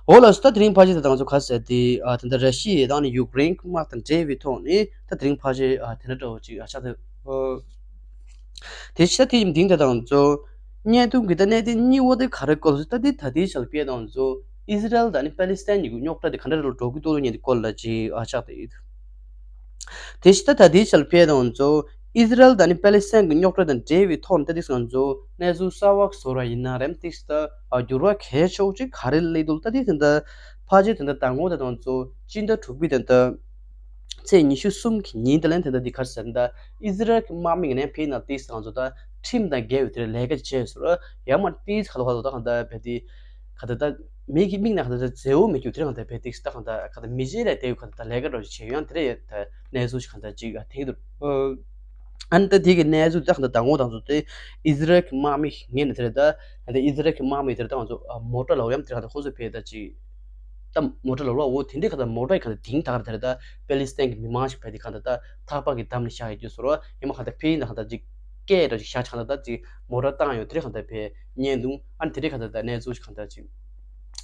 འོ་ལ་སུ་ད་དེ་རིང་ཕལ་ཆེར་ད་ང་ཚོ་ག་ཟེར་དེ་ཨ་ད་ད་ར་ཤི་ཡའི་དང་ནི་ཡུཀ་རེན་དམག་དང་འབྲེལ་བའི་ཐོག་ནས་ད་དེ་རིང་ཕལ་ཆེར་ཨ་དེ་འདྲ་འདྲ་བོ་ཅིག་ཨ་ཆགས་འདུག་འོ། དེ་ཕྱི་ད་དེ་ཡིན་དེང་ད་ང་ཚོ་བརྙན་ཐུང་གི་ད་གནད་དོན་གཉིས་པོ་དེ་ག་རེ་སྐོར་ལ་ད་དེ་ད་དེའི་ཆ་ལ་ཕེ་ད་ང་ཚོ་ཨི་ཟི་རལ་དང་ནི་པ་ལི་སི་ཐན་གཉིས་ཀྱི་རྙོག་དྲ་དེ་ག་འདྲ་རེ་ལ་འགྲོ་གི་འདུག་ལ་ཉན་དེ་སྐོར་ལ་ཅིག་ཨ་ཆགས་དེ་ཡིན། དེ་ཕྱི་ད་ད་དེའི་ཆ་ལ་ཕེ་ད་ང་ཚོ་ཨི་ཟི་རལ་དང་ནི་པ་ལི་སི་ཐན་གྱི་རྙོག་དྲ་དང་འབྲེལ་བའི་ཐོག་ནས་ད་དེ་ང་ཚོ་གནས་ཚུལ་གསར་བ་བཟོ་ར་ཡིན་ན་རེམ་དེ་ཕྱི་ད་ཨ་འགྱུར་བ་གལ་ཆེ་བོ་ཅིག་ག་རེ་སླེབས་འདུག་ད་དེ་དེ་འདྲ་ཕལ་ཆེར་དེ་འདྲ་དང་པོ་ད་ང་ཚོ་སྤྱི་ཟླ་དྲུག་པའི་དེ་འདྲ། ཚེས་ཉི་ཤུ་གསུམ་གྱི་ཉིན་དེ་ལན་དེ་འདྲ་འདི་ག་རེ་ཟེར་ན་ད་ཨི་ཟི་རལ་གྱི་དམག་མི་ངན་ཕེ་ན་ཏིས་ང་ཚོ་ད་ཁྲིམས་དང་འགལ་བའི་དེར་ལས་ཀ་བྱས་ཟེར་ཡང་མ་ཏིས་ག་ལ་ག་ལ་ད་གང་ད་བེ་དི་ག་ད་ད་མི་གི་མིག་ནང་ག་ད་ད་མཛེས་བོ་མི་རྒྱུ་དེར་གང་ད་བེ་ཏིས་ད་གང་ད་ག་ད་མི་རྗེས་ལས་དེ་ག་ད་ད་ལས་ཀ་འགྲོ་ཞིག་བྱས་ཡང་དེ་རེད་ད་གནས་ཚུལ་ཞིག་གང་ད་ཅིག་ཨ་ཐེངས་དུ་ཨ་ནི་ད་དེ་གི་གནས་ཚུལ་ད་གང་ད་ད་ངོ་དང་ཚོ་དེ་ཨི་ཟི་རལ་གྱི་དམག་མི་ངན་ནི་དེ་རེད་ད་ཨ་ད་ཨི་ཟི་རལ་གྱི་དམག་མི་དེར་ད་ང་ཚོ་མོ་ཊ་ལ་འོ་ཡང་དེར་གང་ད་ཁོ་ཚོ་བེ་ད་ཅིག་ད་མོ་ཊ་ལོག་ལོག་འོ་དེ་འདྲའི་ཁ་ད་མོ་ཊ་ཡི་ཁ་ད་དིང་ཐག་ར་དེ་རེད། ད་པེ་ལི་སི་ཐན་གྱི་མི་མང་ཞིག་བས་དེ་ཁ་ད་ད་ཐག་པ་གི་འདམ་ནས་བཞག་ཡོད་རྒྱུ་ཟེར་རོ། ཡང་མ་ཁ་ད་ཕི་ཡིན་ད་ཁ་ད་ཅིག་སྐད་ར་ཅིག་བཞག་ཆ་ད་ད་ཅིག་མོ་ཊ་བཏང་ཡོད་དེ་རེད། ཁ་ད་ཕེ་ཉན་འདུག་ཨ་ནི་དེ་རེད་ཁ་ད་ད་གནས་ཚུལ་ཞིག་ཁ་ད་ཅིག་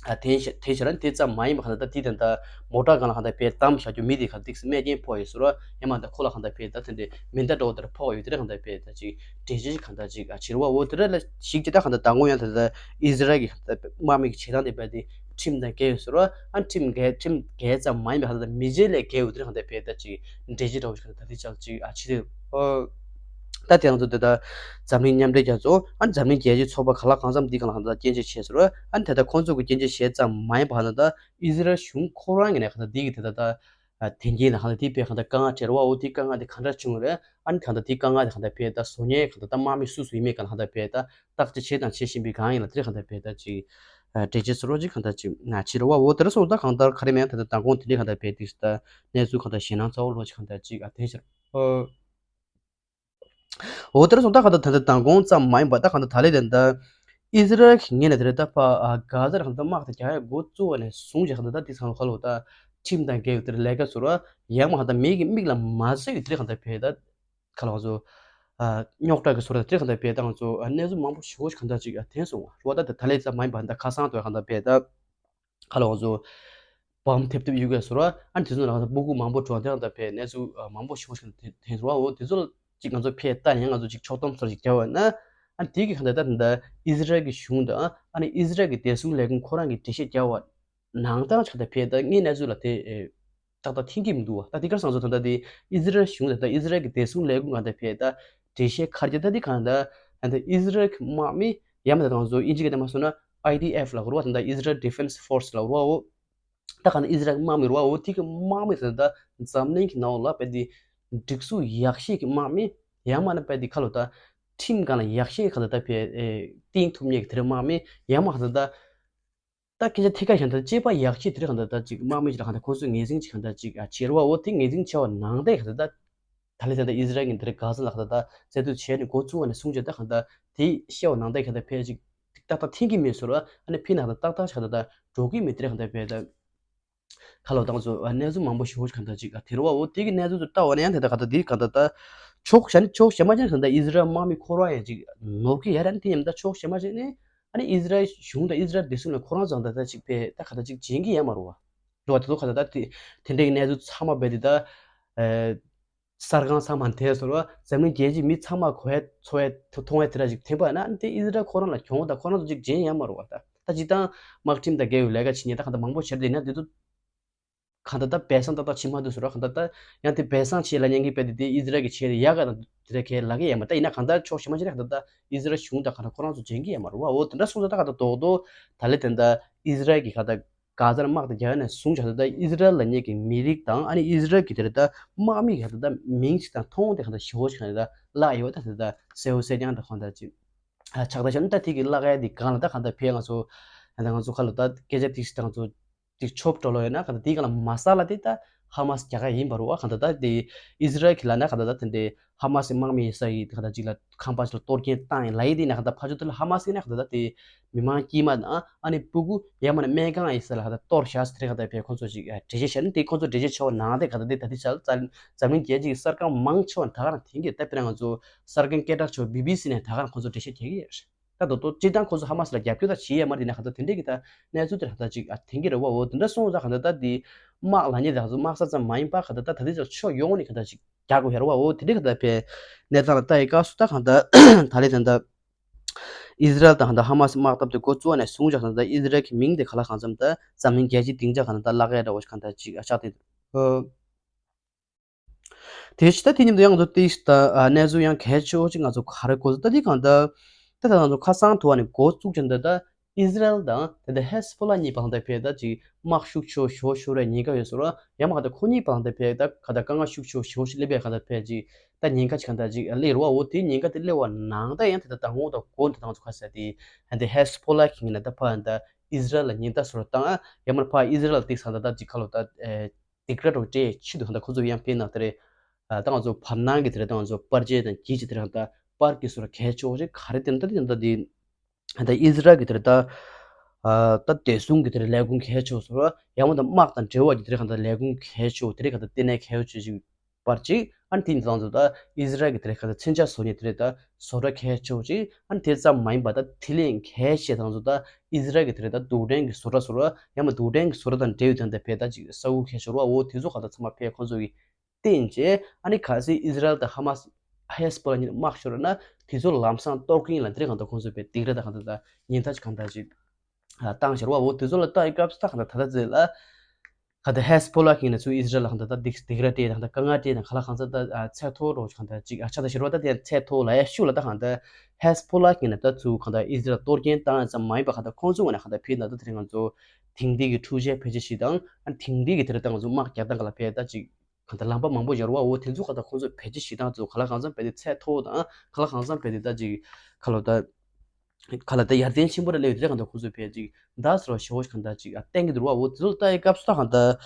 ཨ་དེ་ཤ་དེ་ཤ་ར་དེ་ཙམ་མ་ཡིན་པ་ཁ་ད་དེ་ད་ད་མོ་ཊ་སྒང་ལ་ཁ་ད་ཕེ་འདམ་བཞག་རྒྱུ་མི་དེ་ཁ་ད་ཏིག་སི་རྨས་སྐྱོན་ཕོག་ཡོད་ཟེར་རོ། ཡང་མ་ད་ཁོ་ལ་ཁ་ད་ཕེ་ད་དེ་འདྲའི་མེ་མདའ་འདྲ་བོ་དེ་ར་ཕོག་ཡོད་དེ་རེད། ཁ་ད་ཕེ་ད་ཅིག་འདྲེ་ཅིག་ཁ་ད་ཅིག་ཨ་ཕྱིར་བ་འོ་དེ་ར་ལ་ཞིག་ཅི་ད་ཁ་ད་ད་ངོ་ཡང་ད་ད་ཨི་ཟི་རལ་གྱི་ཁ་ད་དམག་མི་གི་བྱེད་སྟངས་དེ་བས་དེ། ཁྲིམས་དང་འགལ་ཡོད་ཟེར་བ། ཨ་ཁྲིམས་འགལ་ཁྲིམས་འགལ་ཙམ་མ་ཡིན་པའི་ཧ་ད་མི་རྗེས་ལས་འགལ་ཡོད་དེ་རེད། ཧ་ད་ཕེ་ད་ཅིག་འདྲེ་ཅིག་འདྲ་བོ་ཞིག་ད་དེ་ཅག་ཅིག་ཨ་ཕྱི་དེ་ཨོ། ད་དེ་རང་ཚོ་དེ་ད་འཛམ་གླིང་མཉམ་འབྲེལ་རྒྱལ་ཚོགས་ཨ་འཛམ་གླིང་རྒྱལ་སྤྱིའི་ཚོགས་པ་ག་ལ་གང་འཚམ་འདི་ག་ལ་ཧ་ད་སྐྱོན་བརྗོད་བྱས་ཟེར་བ། ཨ་དེ་ད་ཁོང་ཚོ་གི་སྐྱོན་བརྗོད་བྱས་ཙམ་མ་ཡིན་པ་ཧ་ད་ད་ཨི་ཟི་རལ་གཞུང་ཁོ་རང་གི་ནས་ཧ་ད་འདི་གི་དེ་ད་ད་དེ་གྱིས་ན་ཧ་ད་དེ་ཕེ་ཧ་ད་དཀའ་ངལ་འཕྲད་ར་བ། འོ་དེ་དཀའ་ངལ་དེ་ག་འདྲ་བྱུང་རེད། ཨ་ནི་ག་ད་དེ་དཀའ་ངལ་དེ་ག་ད་ཕེ་ད་བཟོ་མཁན་ག་ད་ད་དམག་མི་སུ་སུ་ཡིན་མེད་ག་ལ་ཧ་ད་ཕེ་ད། བརྟག་དཔྱད་བྱས་དང་བྱེད་བཞིན་པའི་སྒང་ཡིན་ལ་དེ་རེད། གང་ལྟར་བས་ད་ཅིག་ ཨ་འགྲེལ་བྱེད་ཟེར་བ་ཅིག་གང་ལྟར་ཅིག་ང་བྱེད་རེད་བ། འོ་དེ་འདྲ་སོང་ཙང་གང་ལྟར་ག་རེ་མེད་ད་ལྟ་མདང་དགོང་དེ་འདྲའི་གང་ལྟར་བས་དེ་ད་གནས་ཚུལ་གང་ལྟར་ཞེད་སྣང་ཚ་བོ་ལོ་ཅིག་གང་ལྟར་ཅིག་ཨ་དེ་ཕྱིར་ཨོ། འོ་དེར་སོང་ད་ག་ད་ད་ད་མདང་དགོང་ཙམ་མ་ཡིན་པ་ད་ག་ད་ད་ལེ་དེ་ད་ཨི་ཟི་རལ་གྱི་ངོས་ནས་དེར་ད་ཕ་ཨ་གྷ་ཛར་ག་ད་དམག་དེ་རྒྱག་ཡ་འགོ་བཙུགས་པ་ནས་བཟུང་བྱས་ག་ད་ད་དེ་ཚང་ཁ་ལོ་ད་ཁྲིམས་དང་འགལ་བའི་དེར་ལས་ཀ་ཟུར་བ་ཡང་མ་ག་ད་མི་གི་མིག་ལ་མ་གཟིགས་པའི་དེར་ག་ད་བས་ད་ཁ་ལོ་ང་ཚོ་ཨ་རྙོག་དྲ་གི་ཟུར་ད་དེར་ག་ད་བས་ད་ང་ཚོ་ཨ་གནས་ཚུལ་མང་པོ་ཞེ་པོ་ཞིག་ག་ད་ཅིག་ཨ་ཐོན་སོང་བ་རོ། ད་ད་ད་ལེ་ཙམ་མ་ཡིན་པ་ད་ཁ་སང་དུ་ག་ད་བས་ད། ཁ་ལོ་ང་ཚོ་བམ་ཐེབས་ཐེབས་ཡོད་ག་ཟེར་བ། ཨ་ནི་དེ་ཚོ་ནང་ལ་སྤུ་གུ་མང་པོ་གྲོངས་དེ་ཡང་ད་ཕེ་གནས་ཚུལ་མང་པོ་ཞིག་ཞིག་དེ་ཟེར་བ། འོ་དེ་ཚོ་ལ་ཅིག་ང་ཚོ་ཕེ་ལྟ་ཡང་ང་ཚོ་ཅིག་ཕྱོགས་བསྡོམས་ཚོར་ཞིག་བརྒྱབ་པ་ན། ཨ་ནི་དེ་གི་གང་ལྟར་ད་ད་ཨི་ཟི་རལ་གི་གཞུང་དང་ཨ་ནི་ཨི་ཟི་རལ་གི་བདེ་སྲུང་ལས་ཁུངས་ཁོ་རང་གི་འགྲེལ་བཤད་བརྒྱབ་པ་ནང་ལྟར་ཆགས་ད་ཕེ་ད་ངའི་གནས་ཚུལ་ལ་དེ་ཏག་ཏག་ཐིང་གི་མི་འདུག་བ། ད་དེ་གར་སང་ཚོ་ད་ད་དེ་ཨི་ཟི་རལ་གཞུང་དང་ད་ཨི་ཟི་རལ་གི་བདེ་སྲུང་ལས་ཁུངས་གང་ད་ཕེ་ད་འགྲེལ་བཤད་ཁར་གྱི་ད་དེ་གང་ད་ད་ཨི་ཟི་རལ་གི་དམག་མི་ཡང་མ་ད་ང་ཚོ་ཨིན་ཇི་གི་ད་མ་སོང་ན། ཨའི་ཌི་ཨེཕ་ལ་རུ་བ་དང་ད་Israel Defense Force ལ་རུ་བའོ། ད་ག་ན་ཨི་ཟི་རལ་དམག་མི་རུ་བའོ། དེ་གི་དམག་མི་དེ་ད་འཛམ་གླིང་གི་ནང་ལ་བས་དེ་སྒྲིག་སྲོལ་ཡག་ཤོས་ཀྱི་དམག་མི་ཡང་མ་ན་བས་དེ་ཁ་ལོ་ད་ཁྲིམས་སྒང་ལ་ཡག་ཤོས་ཁ་ལོ་ད་བས་བསྟེན་ཐུབ་མཁན་གྱི་དེ་རེད་དམག་མི་ཡང་མ་ཁ་ལོ་ད་ད་སྐད་ཆ་ཐད་ཀར་བཤད་ན་ད་གཅེས་པ་ཡག་ཤོས་དེ་རེད་ག་ད་ད་ཅིག་དམག་མི་ཅིག་ལ་ག་ད་ཁོང་ཚོས་ངོས་འཛིན་ཅིག་ག་ད་ཅིག་ཨ་བྱེད་རུ་བའོ། དེ་ངོས་འཛིན་བྱས་པ་ནང་བསྡད་ག་ད་ད། ད་ལེ་ད་ལྟ་ཨི་ཟི་རལ་གྱི་འདིར་གྷ་ཟ་ལ་ཁ་ད་ད་རྩེད་དུ་བྱས་ནས་འགོ་བཙུགས་པ་ནས་བཟུང་བྱས་ད་ག་ད་དེ་བཤད་པ་ནང་ད་ག་ད་ཕལ་ཅིག་ཏག་ཏག་ཐིང་གི་མེད་ཟེར་བ། ཨ་ནི་ཕི་ན་ག་ད་ཏག་ཏག་ཆ་ད་ད་འགྲོ་གི་མེད་དེ་རེད་ག་ད་ཕལ་ད་ཁ་ལོ་དང་ཚོ་གནས་ཚུལ་མང་པོ་ཞེ་པོ་ག་ད་ཅིག་དེ་རུ་བ་འོ་དེ་གི་གནས་ཚུལ་དུ་ལྟ་བ་ན་ཡང་དེ་ད་ག་ད་དེ་ག་ད་ད་ཕྱོགས་གཞན་ཕྱོགས་གཞན་མ་ཅན་ག་ད་ཨི་ཟི་རལ་དམག་མི་འཁོར་བ་ཡང་ཅིག་ནོར་གི་ཡ་ར་ནི་དེ་ཡང་ད་ཕྱོགས་གཞན་མ་ཅན་ནི་ཨ་ནི་ཨི་ཟི་རལ་གཞུང་དང་ཨི་ཟི་རལ་བདེ་སྲུང་ལ་ཁོ་རང་ཚོ་ད་ད་ཅིག་ཕལ་ད་ག་ད་ཅིག་བྱེད་ཀྱི་ཡ་མ་རུ་བ། རུ་བ་དེ་ཚོ་ག་ད་ད་དེ་དེ་འདྲའི་གནས་ཚུལ་ཚང་མ་བས་དེ་ད། གསར་ཁང་ཚང་མ་དེ་ཟེར་བ་འཛམ་གླིང་རྒྱལ་སྤྱིའི་མི་ཚང་མ་གོ་ཡ་འཚོ་ཡ་མཐོང་ཡ་དེ་འདྲ་ཞིག་ཐེབས་པ་ན་དེ་ཨི་ཟི་རལ་ཁོ་རང་ལ་གྱོང་དང་ཁོ་རང་ཚོ་ཅིག་འཇན་ཡ་མ་རུ་བ། ད་ད་སྤྱི་བཏང་དམག་ཁྲིམས་དང་འགལ་བའི་ལས་ཀ་བྱེད་ཉེན་ད་ག་ད་མང་པོ་བྱེད་དེ་ན་དེ་ཚོ་ག་ད་ད་སྦས་གསང་ཏག་ཏག་བྱེད་མ་འདུག་ཟེར་བ། ག་ད་ད་ཡང་དེ་སྦས་གསང་བྱེད་ལ་ཉན་གི་པས་དེ་དེ་ཨི་ཟི་རལ་གྱི་ཆེད་དེ་ཡག་ག་དང་དེ་འདྲ་གས་ལ་གི་ཡ་མ་ད་ཡིན་ན་གང་ད་ད་ཕྱོགས་གཞན་མ་ཅིག་ན་ག་ད་ད་ཨི་ཟི་རལ་གཞུང་དང་ག་ད་ཁོ་རང་ཚོ་འཇན་གི་ཡ་མ་རུ་བ། འོ་དེ་འདྲ་སོང་ཙང་ད་ག་ད་རྡོག་རྡོག་ད་ལེ་དེ་ད་ཨི་ཟི་རལ་གྱི་ག་ད། གྷ་ཛར་དམག་དང་རྒྱག་ནས་བཟུང་བྱས་ད་ཨི་ཟི་རལ་ལ་ཉེ་གི་མི་རིགས་དང་ཨ་ནི་ཨི་ཟི་རལ་གྱི་དེར་ད་དམག་མི་ག་ད་མིང་ཞིག་དང་མཐོང་དེ་ག་ད་ཞི་བོ་ཞིག་ག་ད་བརླག་ཡོད་ད་དེ་ད་སེའུ་སེ་རྐྱང་དང་གང་ད་ཅིག་ཆགས་ད་ཤོད་ན་ད་དེ་གི་བརླག་ཡ་དེ་གང་ལ་ད་གང་ད་ཕེ་ང་ཚོ་ད་ང་ཚོ་ཁ་ལ་ད་སྐད་ཆ་ཏིག་ཞིག་ད་ང་ཚོ་ཏིག་ཆོབ་འགྲོ་ལོ་ཡོད་ན་ག་ད་དེ་ག་ལ་མ་ས་ལ་དེ་ད་ཧ་མ་སི་རྒྱ་གར་ཡིན་པ་རུ་བ། ག་ད་ད་དེ་ཨི་ཟི་རལ་གྱི་ལ་ན་ག་ད་ད་དེ་འདྲའི་ཧ་མ་སི་དམག་མི་ཡིན་ས་ཡི་ག་ད་ཅིག་ལ་ཁང་པ་ཞིག་ལ་གཏོར་སྐྱོན་བཏང་ཡིན་ལ་ཡི་དེ་ན་ག་ད་ཕ་ཆོ་དེ་ལ་ཧ་མ་སི་ན་ག་ད་ད་དེ། མི་མང་དཀྱུས་མ་དང་ཨ་ནི་སྤུ་གུ་ཡང་མིན་ན་སྨན་ཁང་ཡིན་ས་ལ་ཧ་ད་གཏོར་བཞག་ཟེར་ཁ་ད་ཕེ་ཁོང་ཚོ་ཅིག་འགྲེལ་བཤད་བྱས་ན་དེ་ཁོང་ཚོ་འགྲེལ་བཤད་ཆོག་ནང་དེ་ཁ་ད་དེ་ད་དེ་ཆ་འཛམ་གླིང་རྒྱལ་སྤྱིའི་གསར་ཁང་མང་ཆེ་བ་ད་ག་རང་དེང་གི་ད་དཔེར་ན་ང་ཚོ་གསར་ཁང་སྐད་གྲགས་ཆེ་བ་བི་བི་སི་ནས་ད་ག་རང་ཁོང་ཚོ་འགྲེལ་བཤད་རྒྱག་གི་ཡོད་རེད། ད་དོ་དོ་སྤྱིར་བཏང་ཁོང་ཚོ་ཧ་མ་སི་ལ་རྒྱབ་སྐྱོར་ད་བྱེད་ཡ་མ་རེད་ན་ཁ་ད་དེ་འདྲས་ཀྱི་ད་གནས་ཚུལ་དེ་ཁ་ད་ཅིག་ཨ་དེང་གི་རེད་བ། འོ་དེ་འདྲ་སོང་ཙང་ཁ་ད་ད་དེ་དམག་ལ་ཉེ་ད་ཁ་ཚོ་དམག་ས་ཙམ་མ་ཡིན་པ་ཁ་ད་ད་ད་དེ་ཚོ་ཕྱོགས་ཡོངས་ནས་ཁ་ད་ཅིག་རྒྱག་དགོས་ཡ་རེད་བ། འོ་དེ་འདྲས་ཁ་ད་ཕེ་གནས་སྟངས་ལ་ལྟ་ཡི་སྐབས་སུ་ད་གང་ད་ད་ལེ་ད་ད། ཨི་ཟི་རལ་དང་ད་ཧ་མ་སི་དམག་འཐབ་དེ་འགོ་བཙུགས་ནས་བཟུང་ཅག་ད་ད་ཨི་ཟི་རལ་གྱི་མིང་དེ་ག་ལ་གང་འཚམ་ད་འཛམ་གླིང་རྒྱལ་སྤྱིའི་སྡིངས་ཆ་ག་ན་ད་བརླག་ཡ་འདྲ་བོ་ཞིག་ག་ད་ཅིག་ཨ་ཆགས་ཏེ། དེ་ཕྱི་ད་དེ་ཉིན་དུ་ཡང་ང་ཚོ་ཏིས་ད་གནས་ཚུལ་ཡང་གལ་ཆེ་བོ་ཅིག་ང་ཚོ་ག་རེ་གོ་ད་དེ་གང་ད་ད་ད་ང་ཚོ་ཁ་སང་དུ་བ་ནས་འགོ་བཙུགས་ཅན་ད་ད། ཨི་ཟི་རལ་དང་དེ་འདྲ་ཧེ་སི་པོ་ལ་གཉིས་བར་ལ་ཕེ་ད་ཅིག་དམག་ཤུགས་ཆེ་ཤོར་ཤོར་བའི་ཉེན་ཁ་ཡོད་ཟེར་བ། ཡང་མ་ག་ད་ཁོ་གཉིས་བར་ལ་ཕེ་ད་ག་ད་དཀའ་ངལ་ཤུགས་ཆེ་ཤོར་ཤོར་སླེབས་པའི་ག་ད་ཕེ་ཅིག་ད་ཉེན་ཁ་ཅིག་ག་ད་ཅིག་སླེབས་རུ་བ། འོ་དེ་ཉེན་ཁ་དེ་སླེབས་པ་ནང་ད་ཡང་དེ་ད་ད་ངོ་ད་གོ་ད་ང་ཚོ་ཁ་ས་དེ་ད་ཧེ་སི་པོ་ལ་གི་ངེ་ན་ད་ཕ་ད་ཨི་ཟི་རལ་ལ་ཉེན་ད་ཟེར་བ་དང་ཡང་མ་ཕ་ཨི་ཟི་རལ་ཏིག་ས་ད་ད་ཅིག་ཁ་ལོ་ད་སྡིགས་ར་རོ་ཏྲེ་ཆི་དུ་ག་ད་ཁོ་ཚོ་ཡང་ཕེ་ན་དེ་རེད། ད་ང་ཚོ་བར་སྣང་གི་དེ་རེད། ད་ང་ཚོ་པར་ཆས་དང་གྱིས་ཆ་དེ་རེད། ད་པར་གི་ཟེར་བ་གལ་ཆེ་བོ་རེད། ག་རེ་དེ་ད་དེ་ད་དེ། ད་ཨི་ཟི་རལ་གྱི་དེར་ད་ད་བདེ་སྲུང་གི་དེར་ལས་ཁུངས་གལ་ཆེ་བ་ཟེར་བ། ཡང་མ་ད་དམག་དང་འབྲེལ་བ་གྱི་དེར་གང་ལྟར་ལས་ཁུངས་གལ་ཆེ་བ་དེ་རིགས་གང་ལྟར་ལྟེ་གནས་གལ་ཆེ་ཞིག་པར་ཅིག་ཨ་ནི་དེ་ཡིན་ཙང་ཚོ་ད་ཨི་ཟི་རལ་གྱི་དེར་གང་ལྟར་མཚོན་ཆ་བཟོ་མཁན་དེ་རིགས་ད་བཟོ་གྲྭ་གལ་ཆེ་བ་ཅིག་ཨ་ནི་དེ་ཙམ་མ་ཡིན་པ་ད་དེ་ལས་གལ་ཆེ་ཙང་ཚོ་ད་ཨི་ཟི་རལ་གྱི་དེ་རིགས་ད་རྡུལ་ཕྲན་གྱི་བཟོ་གྲྭ་ཟེར་བ། ཡང་མ་རྡུལ་ཕྲན་གྱི་བཟོ་གྲྭ་དང་འབྲེལ་ཡོད་དེ་འདྲ་བས་ད་ཅིག་ས་ཁུལ་གལ་ཆེ་བ། འོ་དེ་ཚོ་གང་ལྟར་ཚང་མ་ཕེ་ཁོང་ཚོ་གི་བརྟེན་བྱས་ཨ་ནི་གལ་སྲིད་ཨི་ཟི་རལ་དང་ཧ་མ་སི་ཧེ་སི་པོ་ལ་གཉིས་དམག་ཤོར་ན་དེ་ཚོ་ལམ་སང་གཏོར་གིན་ལ་འདིར་གང་ལྟར་ཁོང་ཚོས་པའི་སྡིགས་ར་དང་གང་ལྟར་དང་ཉེན་ཐག་གང་ལྟར་ཅིག་བཏང་ཤར་བ། འོ་དེ་ཚོ་ལ་ལྟ་ཡི་སྐབས་སུ་ད་གང་ལྟར་ད་ལྟ་ཚེ་ལ་གང་ལྟར་ཧེ་སི་པོ་ལ་གིན་ན་ཚུ་ཨི་ཟི་རལ་ལ་གང་ལྟར་ད་སྡིགས་སྡིགས་ར་སྤྲད་དང་ད་དཀའ་ངལ་སྤྲད་དང་ག་ལ་གང་ཚ་ད་ཚད་མཐོ་རོ་གང་ལྟར་ཅིག་ཨ་ཆ་ད་ཤར་བ་ད་དེ་ཚད་མཐོ་ལ་ཡ་ཤུ་ལ་ད་གང་ལྟར་ཧེ་སི་པོ་ལ་གིན་ན་ད་ཚུ་གང་ལྟར་ཨི་ཟི་རལ་གཏོར་སྐྱོན་བཏང་ཡ་ཙམ་མ་ཡིན་པ་གང་ལྟར་ཁོང་ཚོ་ངོས་ན་གང་ལྟར་ཕེ་ན་ད་དེ་རིང་ང་ཚོ་དེང་དུས་ཀྱི་འཕྲུལ་ཆས་བེད་སྤྱོད་བྱེད་དང་ཨ་དེང་དུས་ཀྱི་དེ་རིང་ད་ང་ཚོ་དམག་རྒྱག་སྟངས་ག་ལ་ཕེ་ད་ཅིག་གང་ལྟར་ལམ་པ་མང་པོ་ཡོད་རེད་བ། འོ་དེ་ཚོ་ག་ད་ཁོང་ཚོས་བེད་སྤྱོད་བྱེད་སྟངས་ཚོ་ག་ལ་གང་འཚམ་བེད་དེ་ཚད་མཐོ་བོ་དང་ག་ལ་གང་འཚམ་བེད་དེ་ད་ཅིག་ག་ལོ་ད་ ག་ལ་ད་ཡར་ཐོན་ཆེན་པོ་ར་སླེབས་ཡོད་དེ་གང་ལྟར་ཁོ་ཚོས་ཕལ་ཅིག་ད་སོ་ཞེ་བོ་ཞིག་གང་ལྟར་ཅིག་བསྟན་གྱི་འདུག་བ། འོ་དེ་ཚོ་ལ་ལྟ་ཡི་སྐབས་སུ་ད་གང་ལྟར།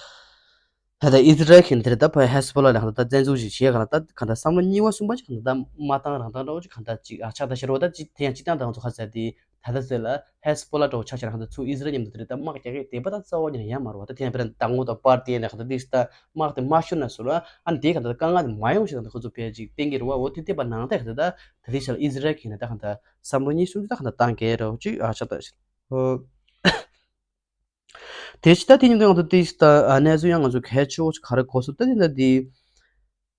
ད་ལྟ་ཨི་ཛི་རལ་གྱི་དེར་ད་ཕ་ཧེ་སི་བྷོ་ལ་ལ་ད་བཙན་འཛུལ་ཞིག་བྱས་ག་ལ་ད་ག་ད་བསམ་བློ་གཉིས་པ་གསུམ་པ་ཅིག་ག་ད་མ་བཏང་རང་བཏང་འདྲ་བོ་ཅིག་ག་ད་ཅིག་ཨ་ཆགས་ད་ཤར་བ་ད་ཅིག་དེ་ཡང་ཅིག་བཏང་ད་ང་ཚོ་ཁ་ཟེར་དེ་ད་ད་ཟེར་ལ་ཧེ་སི་བྷོ་ལ་འདྲ་བོ་ཆ་ཆ་རང་ད་ཚུར་ཨི་ཛི་རལ་མཉམ་དུ་དེར་ད་དམག་རྒྱག་གི་དེ་པ་ད་རྩ་བ་ཉིད་ནས་ཡང་མ་རུ་བ། ད་དེ་ཡང་དཔེར་ན་ད་ངོ་ད་པར་དེ་ཡང་ད་ག་ད་དེ་ད་དམག་དེ་མ་ཤོར་ན་སོ་ལ་ཨ་ནི་དེ་ག་ད་དཀའ་ངལ་དེ་མ་ཡོང་ཞིག་ད་ད་ཁོ་ཚོ་ཕལ་ཅིག་བསྟན་གྱི་རུ་བ། འོ་དེ་དེ་པ་ནང་ད་ག་ད་ད་དེ་ཤར་ཨི་ཛི་རལ་གྱི་ན་ད་ག་ད་བསམ་བློ་གཉིས་གསུམ་ཅིག་ད་ག་ད་བཏང་གི་རོ་ཅིག་ཨ་ཆགས་ད་ཤར། དེ་ཕྱི་ད་དེ་ཉིན་དུ་ང་ཚོ་ཏིས་ད་གནས་ཚུལ་ཡང་ང་ཚོ་གལ་ཆེ་བོ་ཞིག་ག་རེ་གོ་སོང་ད་དེ་ད་དེ་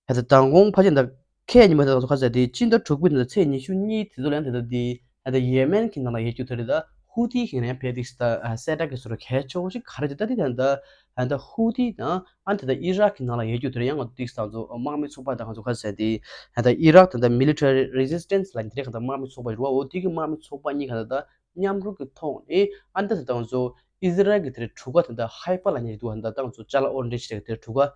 ད་མདང་དགོང་ཕལ་ཆེར་ད་ཁས་ཉི་མ་ད་ང་ཚོ་ཁ་ཟེར་དེ་སྤྱི་ཟླ་དྲུག་པའི་ད་ཚེས་ཉི་ཤུ་གཉིས་དེ་ཚོ་ལ་ཡང་དེ་ད་དེ་ད་ཡེ་མེན་གྱི་ནང་ལ་ཡོད་རྒྱུ་དེ་རེད། ད་ཧུ་ཐི་གི་ཡང་ཕལ་ཏིས་ད་གསལ་བསྒྲགས་ཀྱི་སོ་ར་གལ་ཆེ་བོ་ཞིག་ག་རེ་དེ་ད་དེ་ད་ད་ད་ཧུ་ཐི་དང་ཨ་དེ་ད་ཨི་རག་གི་ནང་ལ་ཡོད་རྒྱུ་དེ་རེད། ཡང་ང་ཚོ་ཏིས་ད་ང་ཚོ་དམག་མི་ཚོགས་པ་ད་ང་ཚོ་ཁ་ཟེར་དེ་ད་ཨི་རག་དེ་ད་མི་ལི་ཊ་རི་རི་ཟི་སི་ཊན་སི་ལ་དེ་རེད། ག་ད་དམག་མི་ཚོགས་པ་རེད་བ། འོ་དེ་གི་དམག་མི་ཚོགས་པ་གཉིས་ག་ད་ད་མཉམ་རུབ་ཀྱི་ཐོག་ནས་ཨ་འདི་ད་ང་ཚོ་ཨི་ཟི་རལ་གྱི་དེར་གྲུ་ཁ་དེ་འདྲ་ཧའི་པར་ལབ་མཁན་ཞིག་འདུག་ད་ང་ཚོ་ཅ་ལག་ཨོར་འདྲ་ཞིག་དེར་གྲུ་ཁ་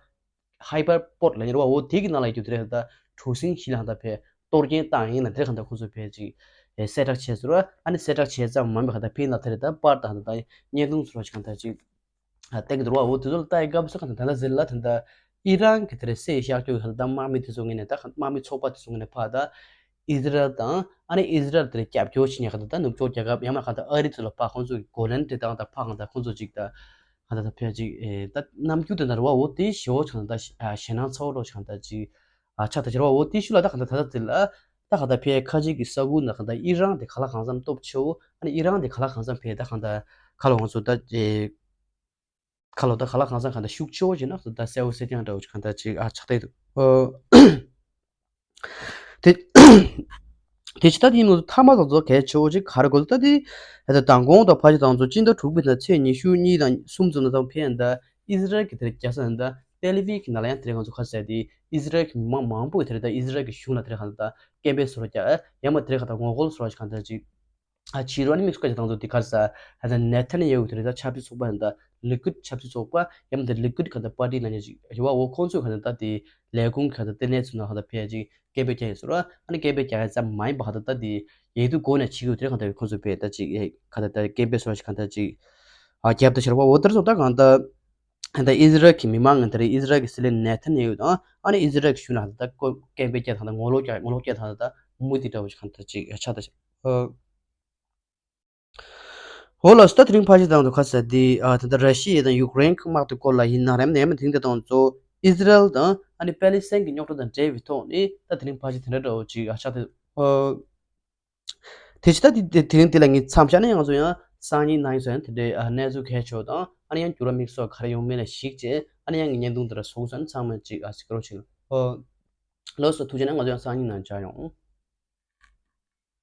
ཧའི་པར་པོར་ལབ་མཁན་རེད་བ། འོ་དེ་གི་ནང་ལ་ཡོད་རྒྱུ་དེ་རེད། ད་གྲུ་གཟིངས་ཤིག་ལ་ད་ཕར་གཏོར་སྐྱོན་བཏང་ཡིན་ལ་དེར་གང་ལྟར་ཁོང་ཚོས་ཕར་ཅིག་གསལ་བསྒྲགས་བྱས་ཟེར་བ། ཨ་ནི་གསལ་བསྒྲགས་བྱས་ཙམ་མ་ཡིན་པ་གང་ལྟར་ཕར་ན་དེ་རེད། ད་པར་དང་ད་བརྙན་ཐུང་ཚོ་ར་ཞིག་གང་ལྟར་ཅིག་བསྟན་གྱི་འདུག་བ། འོ་དེ་ཚོ་ལ་ལྟ་ཡི་སྐབས་སུ་གང་ལྟར་ད་ལྟ་ཟེར་ལ་ད་ལྟ་ཨི་རན་གྱི་དེར་སེ་གཤག་རྒྱུ་གང་ལྟར་དམག་མི་དེ་ཚོ་ངོས་ནས་ད་དམག་མི་ཚོགས་པ་དེ་ཚོ་ངོས་ནས་ཕར་ད་ཨི་ཟི་རལ་དང་ཨ་ནི་ཨི་ཟི་རལ་དེར་རྒྱབ་སྐྱོར་བྱེད་མཁན་གང་ལྟར་ད་ནུབ་ཕྱོགས་རྒྱལ་ཁབ་ཡང་མ་གང་ལྟར་ཨ་རི་ཚོ་ལ་ཕར་ཁོང་ཚོ་གི་གོ་ལན་དེ་དང་ད་ཕར་གང་ལྟར་ཁོང་ཚོ་ཅིག་ད་གང་ལྟར་ད་ཕར་ཅིག་ཨེ་ད་རྣམ་འགྱུར་དེ་འདྲ་རེད་བ། འོ་དེ་ཞེ་བོ་གང་ལྟར་ཞེད་སྣང་ཚ་བོ་འདྲ་ཞིག་གང་ལྟར་ཅིག་ཨ་ཆགས་ད་ཅིག་རེད་བ། འོ་དེ་ཤུལ་ལ་ད་གང་ལྟར་ད་ལྟ་དེ་ལ་ད་གང་ལྟར་ཕར་ཁ་ཅིག་གི་ས་ཁུལ་ན་གང་ལྟར་ཨི་རན་དེ་གང་ལ་གང་འཚམ་སྟོབས་ཆེ་བོ། ཨ་ནི་ཨི་རན་དེ་གང་ལ་གང་འཚམ་ཕར་ད་གང་ལྟར་ག་ལ་ང་ཚོ་ད་ཨེ་ཁ་ལོ་ད་ག་ལ་གང་ས་གང་ད་ཤུགས་ཆེ་བོ་བྱས་ན་ད་གསལ་བོ་གསལ་རྐྱང་འདྲ་བོ་ཅིག་གང་ད་ཅིག་ཨ་ཆགས་བསྡད་འདུག་དེ་དེ་ཕྱི་ད་དེ་ཡིན་ནོ་ཐ་མ་དང་ཚོ་གལ་ཆེ་བོ་ཅིག་ག་རེ་གོ་ད་དེ་ད་མདང་དགོང་དང་ཕལ་ཆེར་དང་ཚོ་སྤྱི་ཟླ་དྲུག་པའི་ད་ཚེས་ཉི་ཤུ་གཉིས་དང་གསུམ་ཙམ་ན་ད་ཕན་ད་ཨི་ཟི་རལ་གྱི་དེར་རྒྱལ་ས་ད་ཏེལ་ཨ་བིབ་ཀྱི་ནང་ལ་ཡང་དེ་རིང་ང་ཚོ་ཁ་གསལ་དེ་ཨི་ཟི་རལ་གྱི་མི་མང་མང་པོ་གི་དེར་ད་ཨི་ཟི་རལ་གྱི་གཞུང་ལ་དེར་གང་ད་སྐད་འབོད་སོར་རྒྱག་ཡང་མ་དེར་གང་ད་ངོ་རྒོལ་སོར་བ་ཞིག་གང་ད་ཅིག་ཨ་ཕྱི་རོལ་ནས་དམིགས་སུ་བཀར་བྱས་དང་ཚོ་འདི་གར་ས་ཨ་ད་ནེ་ཐན་ཡ་ཧུ་དེ་རེད། ད་ཆབ་སྲིད་ཚོགས་པ་ཡིན་ད་ལི་ཀུད་ཆབ་སྲིད་ཚོགས་པ་ཡང་མིན་ད་ལི་ཀུད་ག་ད་པར་ཏི་ལ་ཉེ་ཅིག་ཡོད་བ། འོ་ཁོང་ཚོས་ག་ད་ད་དེ་ལས་ཁུངས་ག་ད་ལྟེ་གནས་ཚུལ་ནང་ག་ད་ཕལ་ཅིག་སྐད་འབོད་རྒྱག་ཡིན་ཟེར་བ། ཨ་ནི་སྐད་འབོད་རྒྱག་ཡ་ཙམ་མ་ཡིན་པ་ག་ད་ད་དེ་ཡིག་ཐོག་སྒོ་ནས་བྱེད་དགོས་དེ་རེད། ག་ད་ཁོང་ཚོས་ཕལ་ད་ཅིག་ཨེ་ག་ད་ད་སྐད་འབོད་སོ་ཞིག་ག་ད་ཅིག་ཨ་རྒྱབ་ད་ཤར་བ། འོ་དེར་སོ་ད་གང་ད་ད་ཨི་ཟི་རལ་གྱི་མི་མང་ངན་དེ་རེད། ཨི་ཟི་རལ་གྱི་སྲིད་བློན་ནེ་ཐན་ཡ་ཧུ་དང་ཨ་ནི་ཨི་ཟི་རལ་གྱི་གཞུང་ལ་ག་ད་ད་སྐད་འབོད་རྒྱག་དང་ད་ངོ་ལོག་རྒྱག་ངོ་ལོག་རྒྱག་དང་ད་མུ་མཐུད་འདྲ་བོ་ཞིག་ག་ད་ཅིག་ཆགས་ད་ཤར། འོ་ལགས་སོ། ད་དེ་རིང་ཕལ་ཆེར་དང་དུ་ཁ་གསལ་འདི་ཨ་ད་ལྟ་ར་ཤི་ཡ་དང་ཡུཀ་རེན་གྱི་དམག་དེ་སྐོར་ལ་ཡིན་ན་རེམ་ནས་མ་དེང་དེ་དང་གཙོ་ཨི་ཟི་རལ་དང་ཨ་ནི་པེ་ལི་སི་ཐན་གྱི་རྙོག་དྲ་དང་འབྲེལ་བའི་ཐོག་ནས་ད་དེ་རིང་ཕལ་ཆེར་དེ་འདྲ་འདྲ་བོ་ཅིག་ཨ་ཆགས་ཏེ། ཨོ། དེ་ཕྱི་ད་དེ་དེ་དེ་རིང་དེ་ལ་ངས་མཚམས་བཞག་ནས་ང་ཚོ་ཡང་སང་ཉིན་གནངས་ཉིན་སོགས་ཡང་དེ་འདྲའི་ཨ་གནས་ཚུལ་གལ་ཆེ་བ་དང་ཨ་ནི་ཡང་འགྱུར་བ་དམིགས་སུ་ག་རེ་ཡོང་མིན་ལ་གཞིགས་བྱས་ཨ་ནི་ཡང་གི་བརྙན་ཐུང་དེ་འདྲ་བཟོ་དགོས་ས་ནི་ཚང་མ་ཅིག་ཨ་གཟིགས་རོགས་བྱེད། ཨོ། ལགས་སོ། ཐུགས་རྗེ་གནང་། ང་ཚོ་ཡང་སང་ཉིན་ནང་མཇལ་ཡོང་།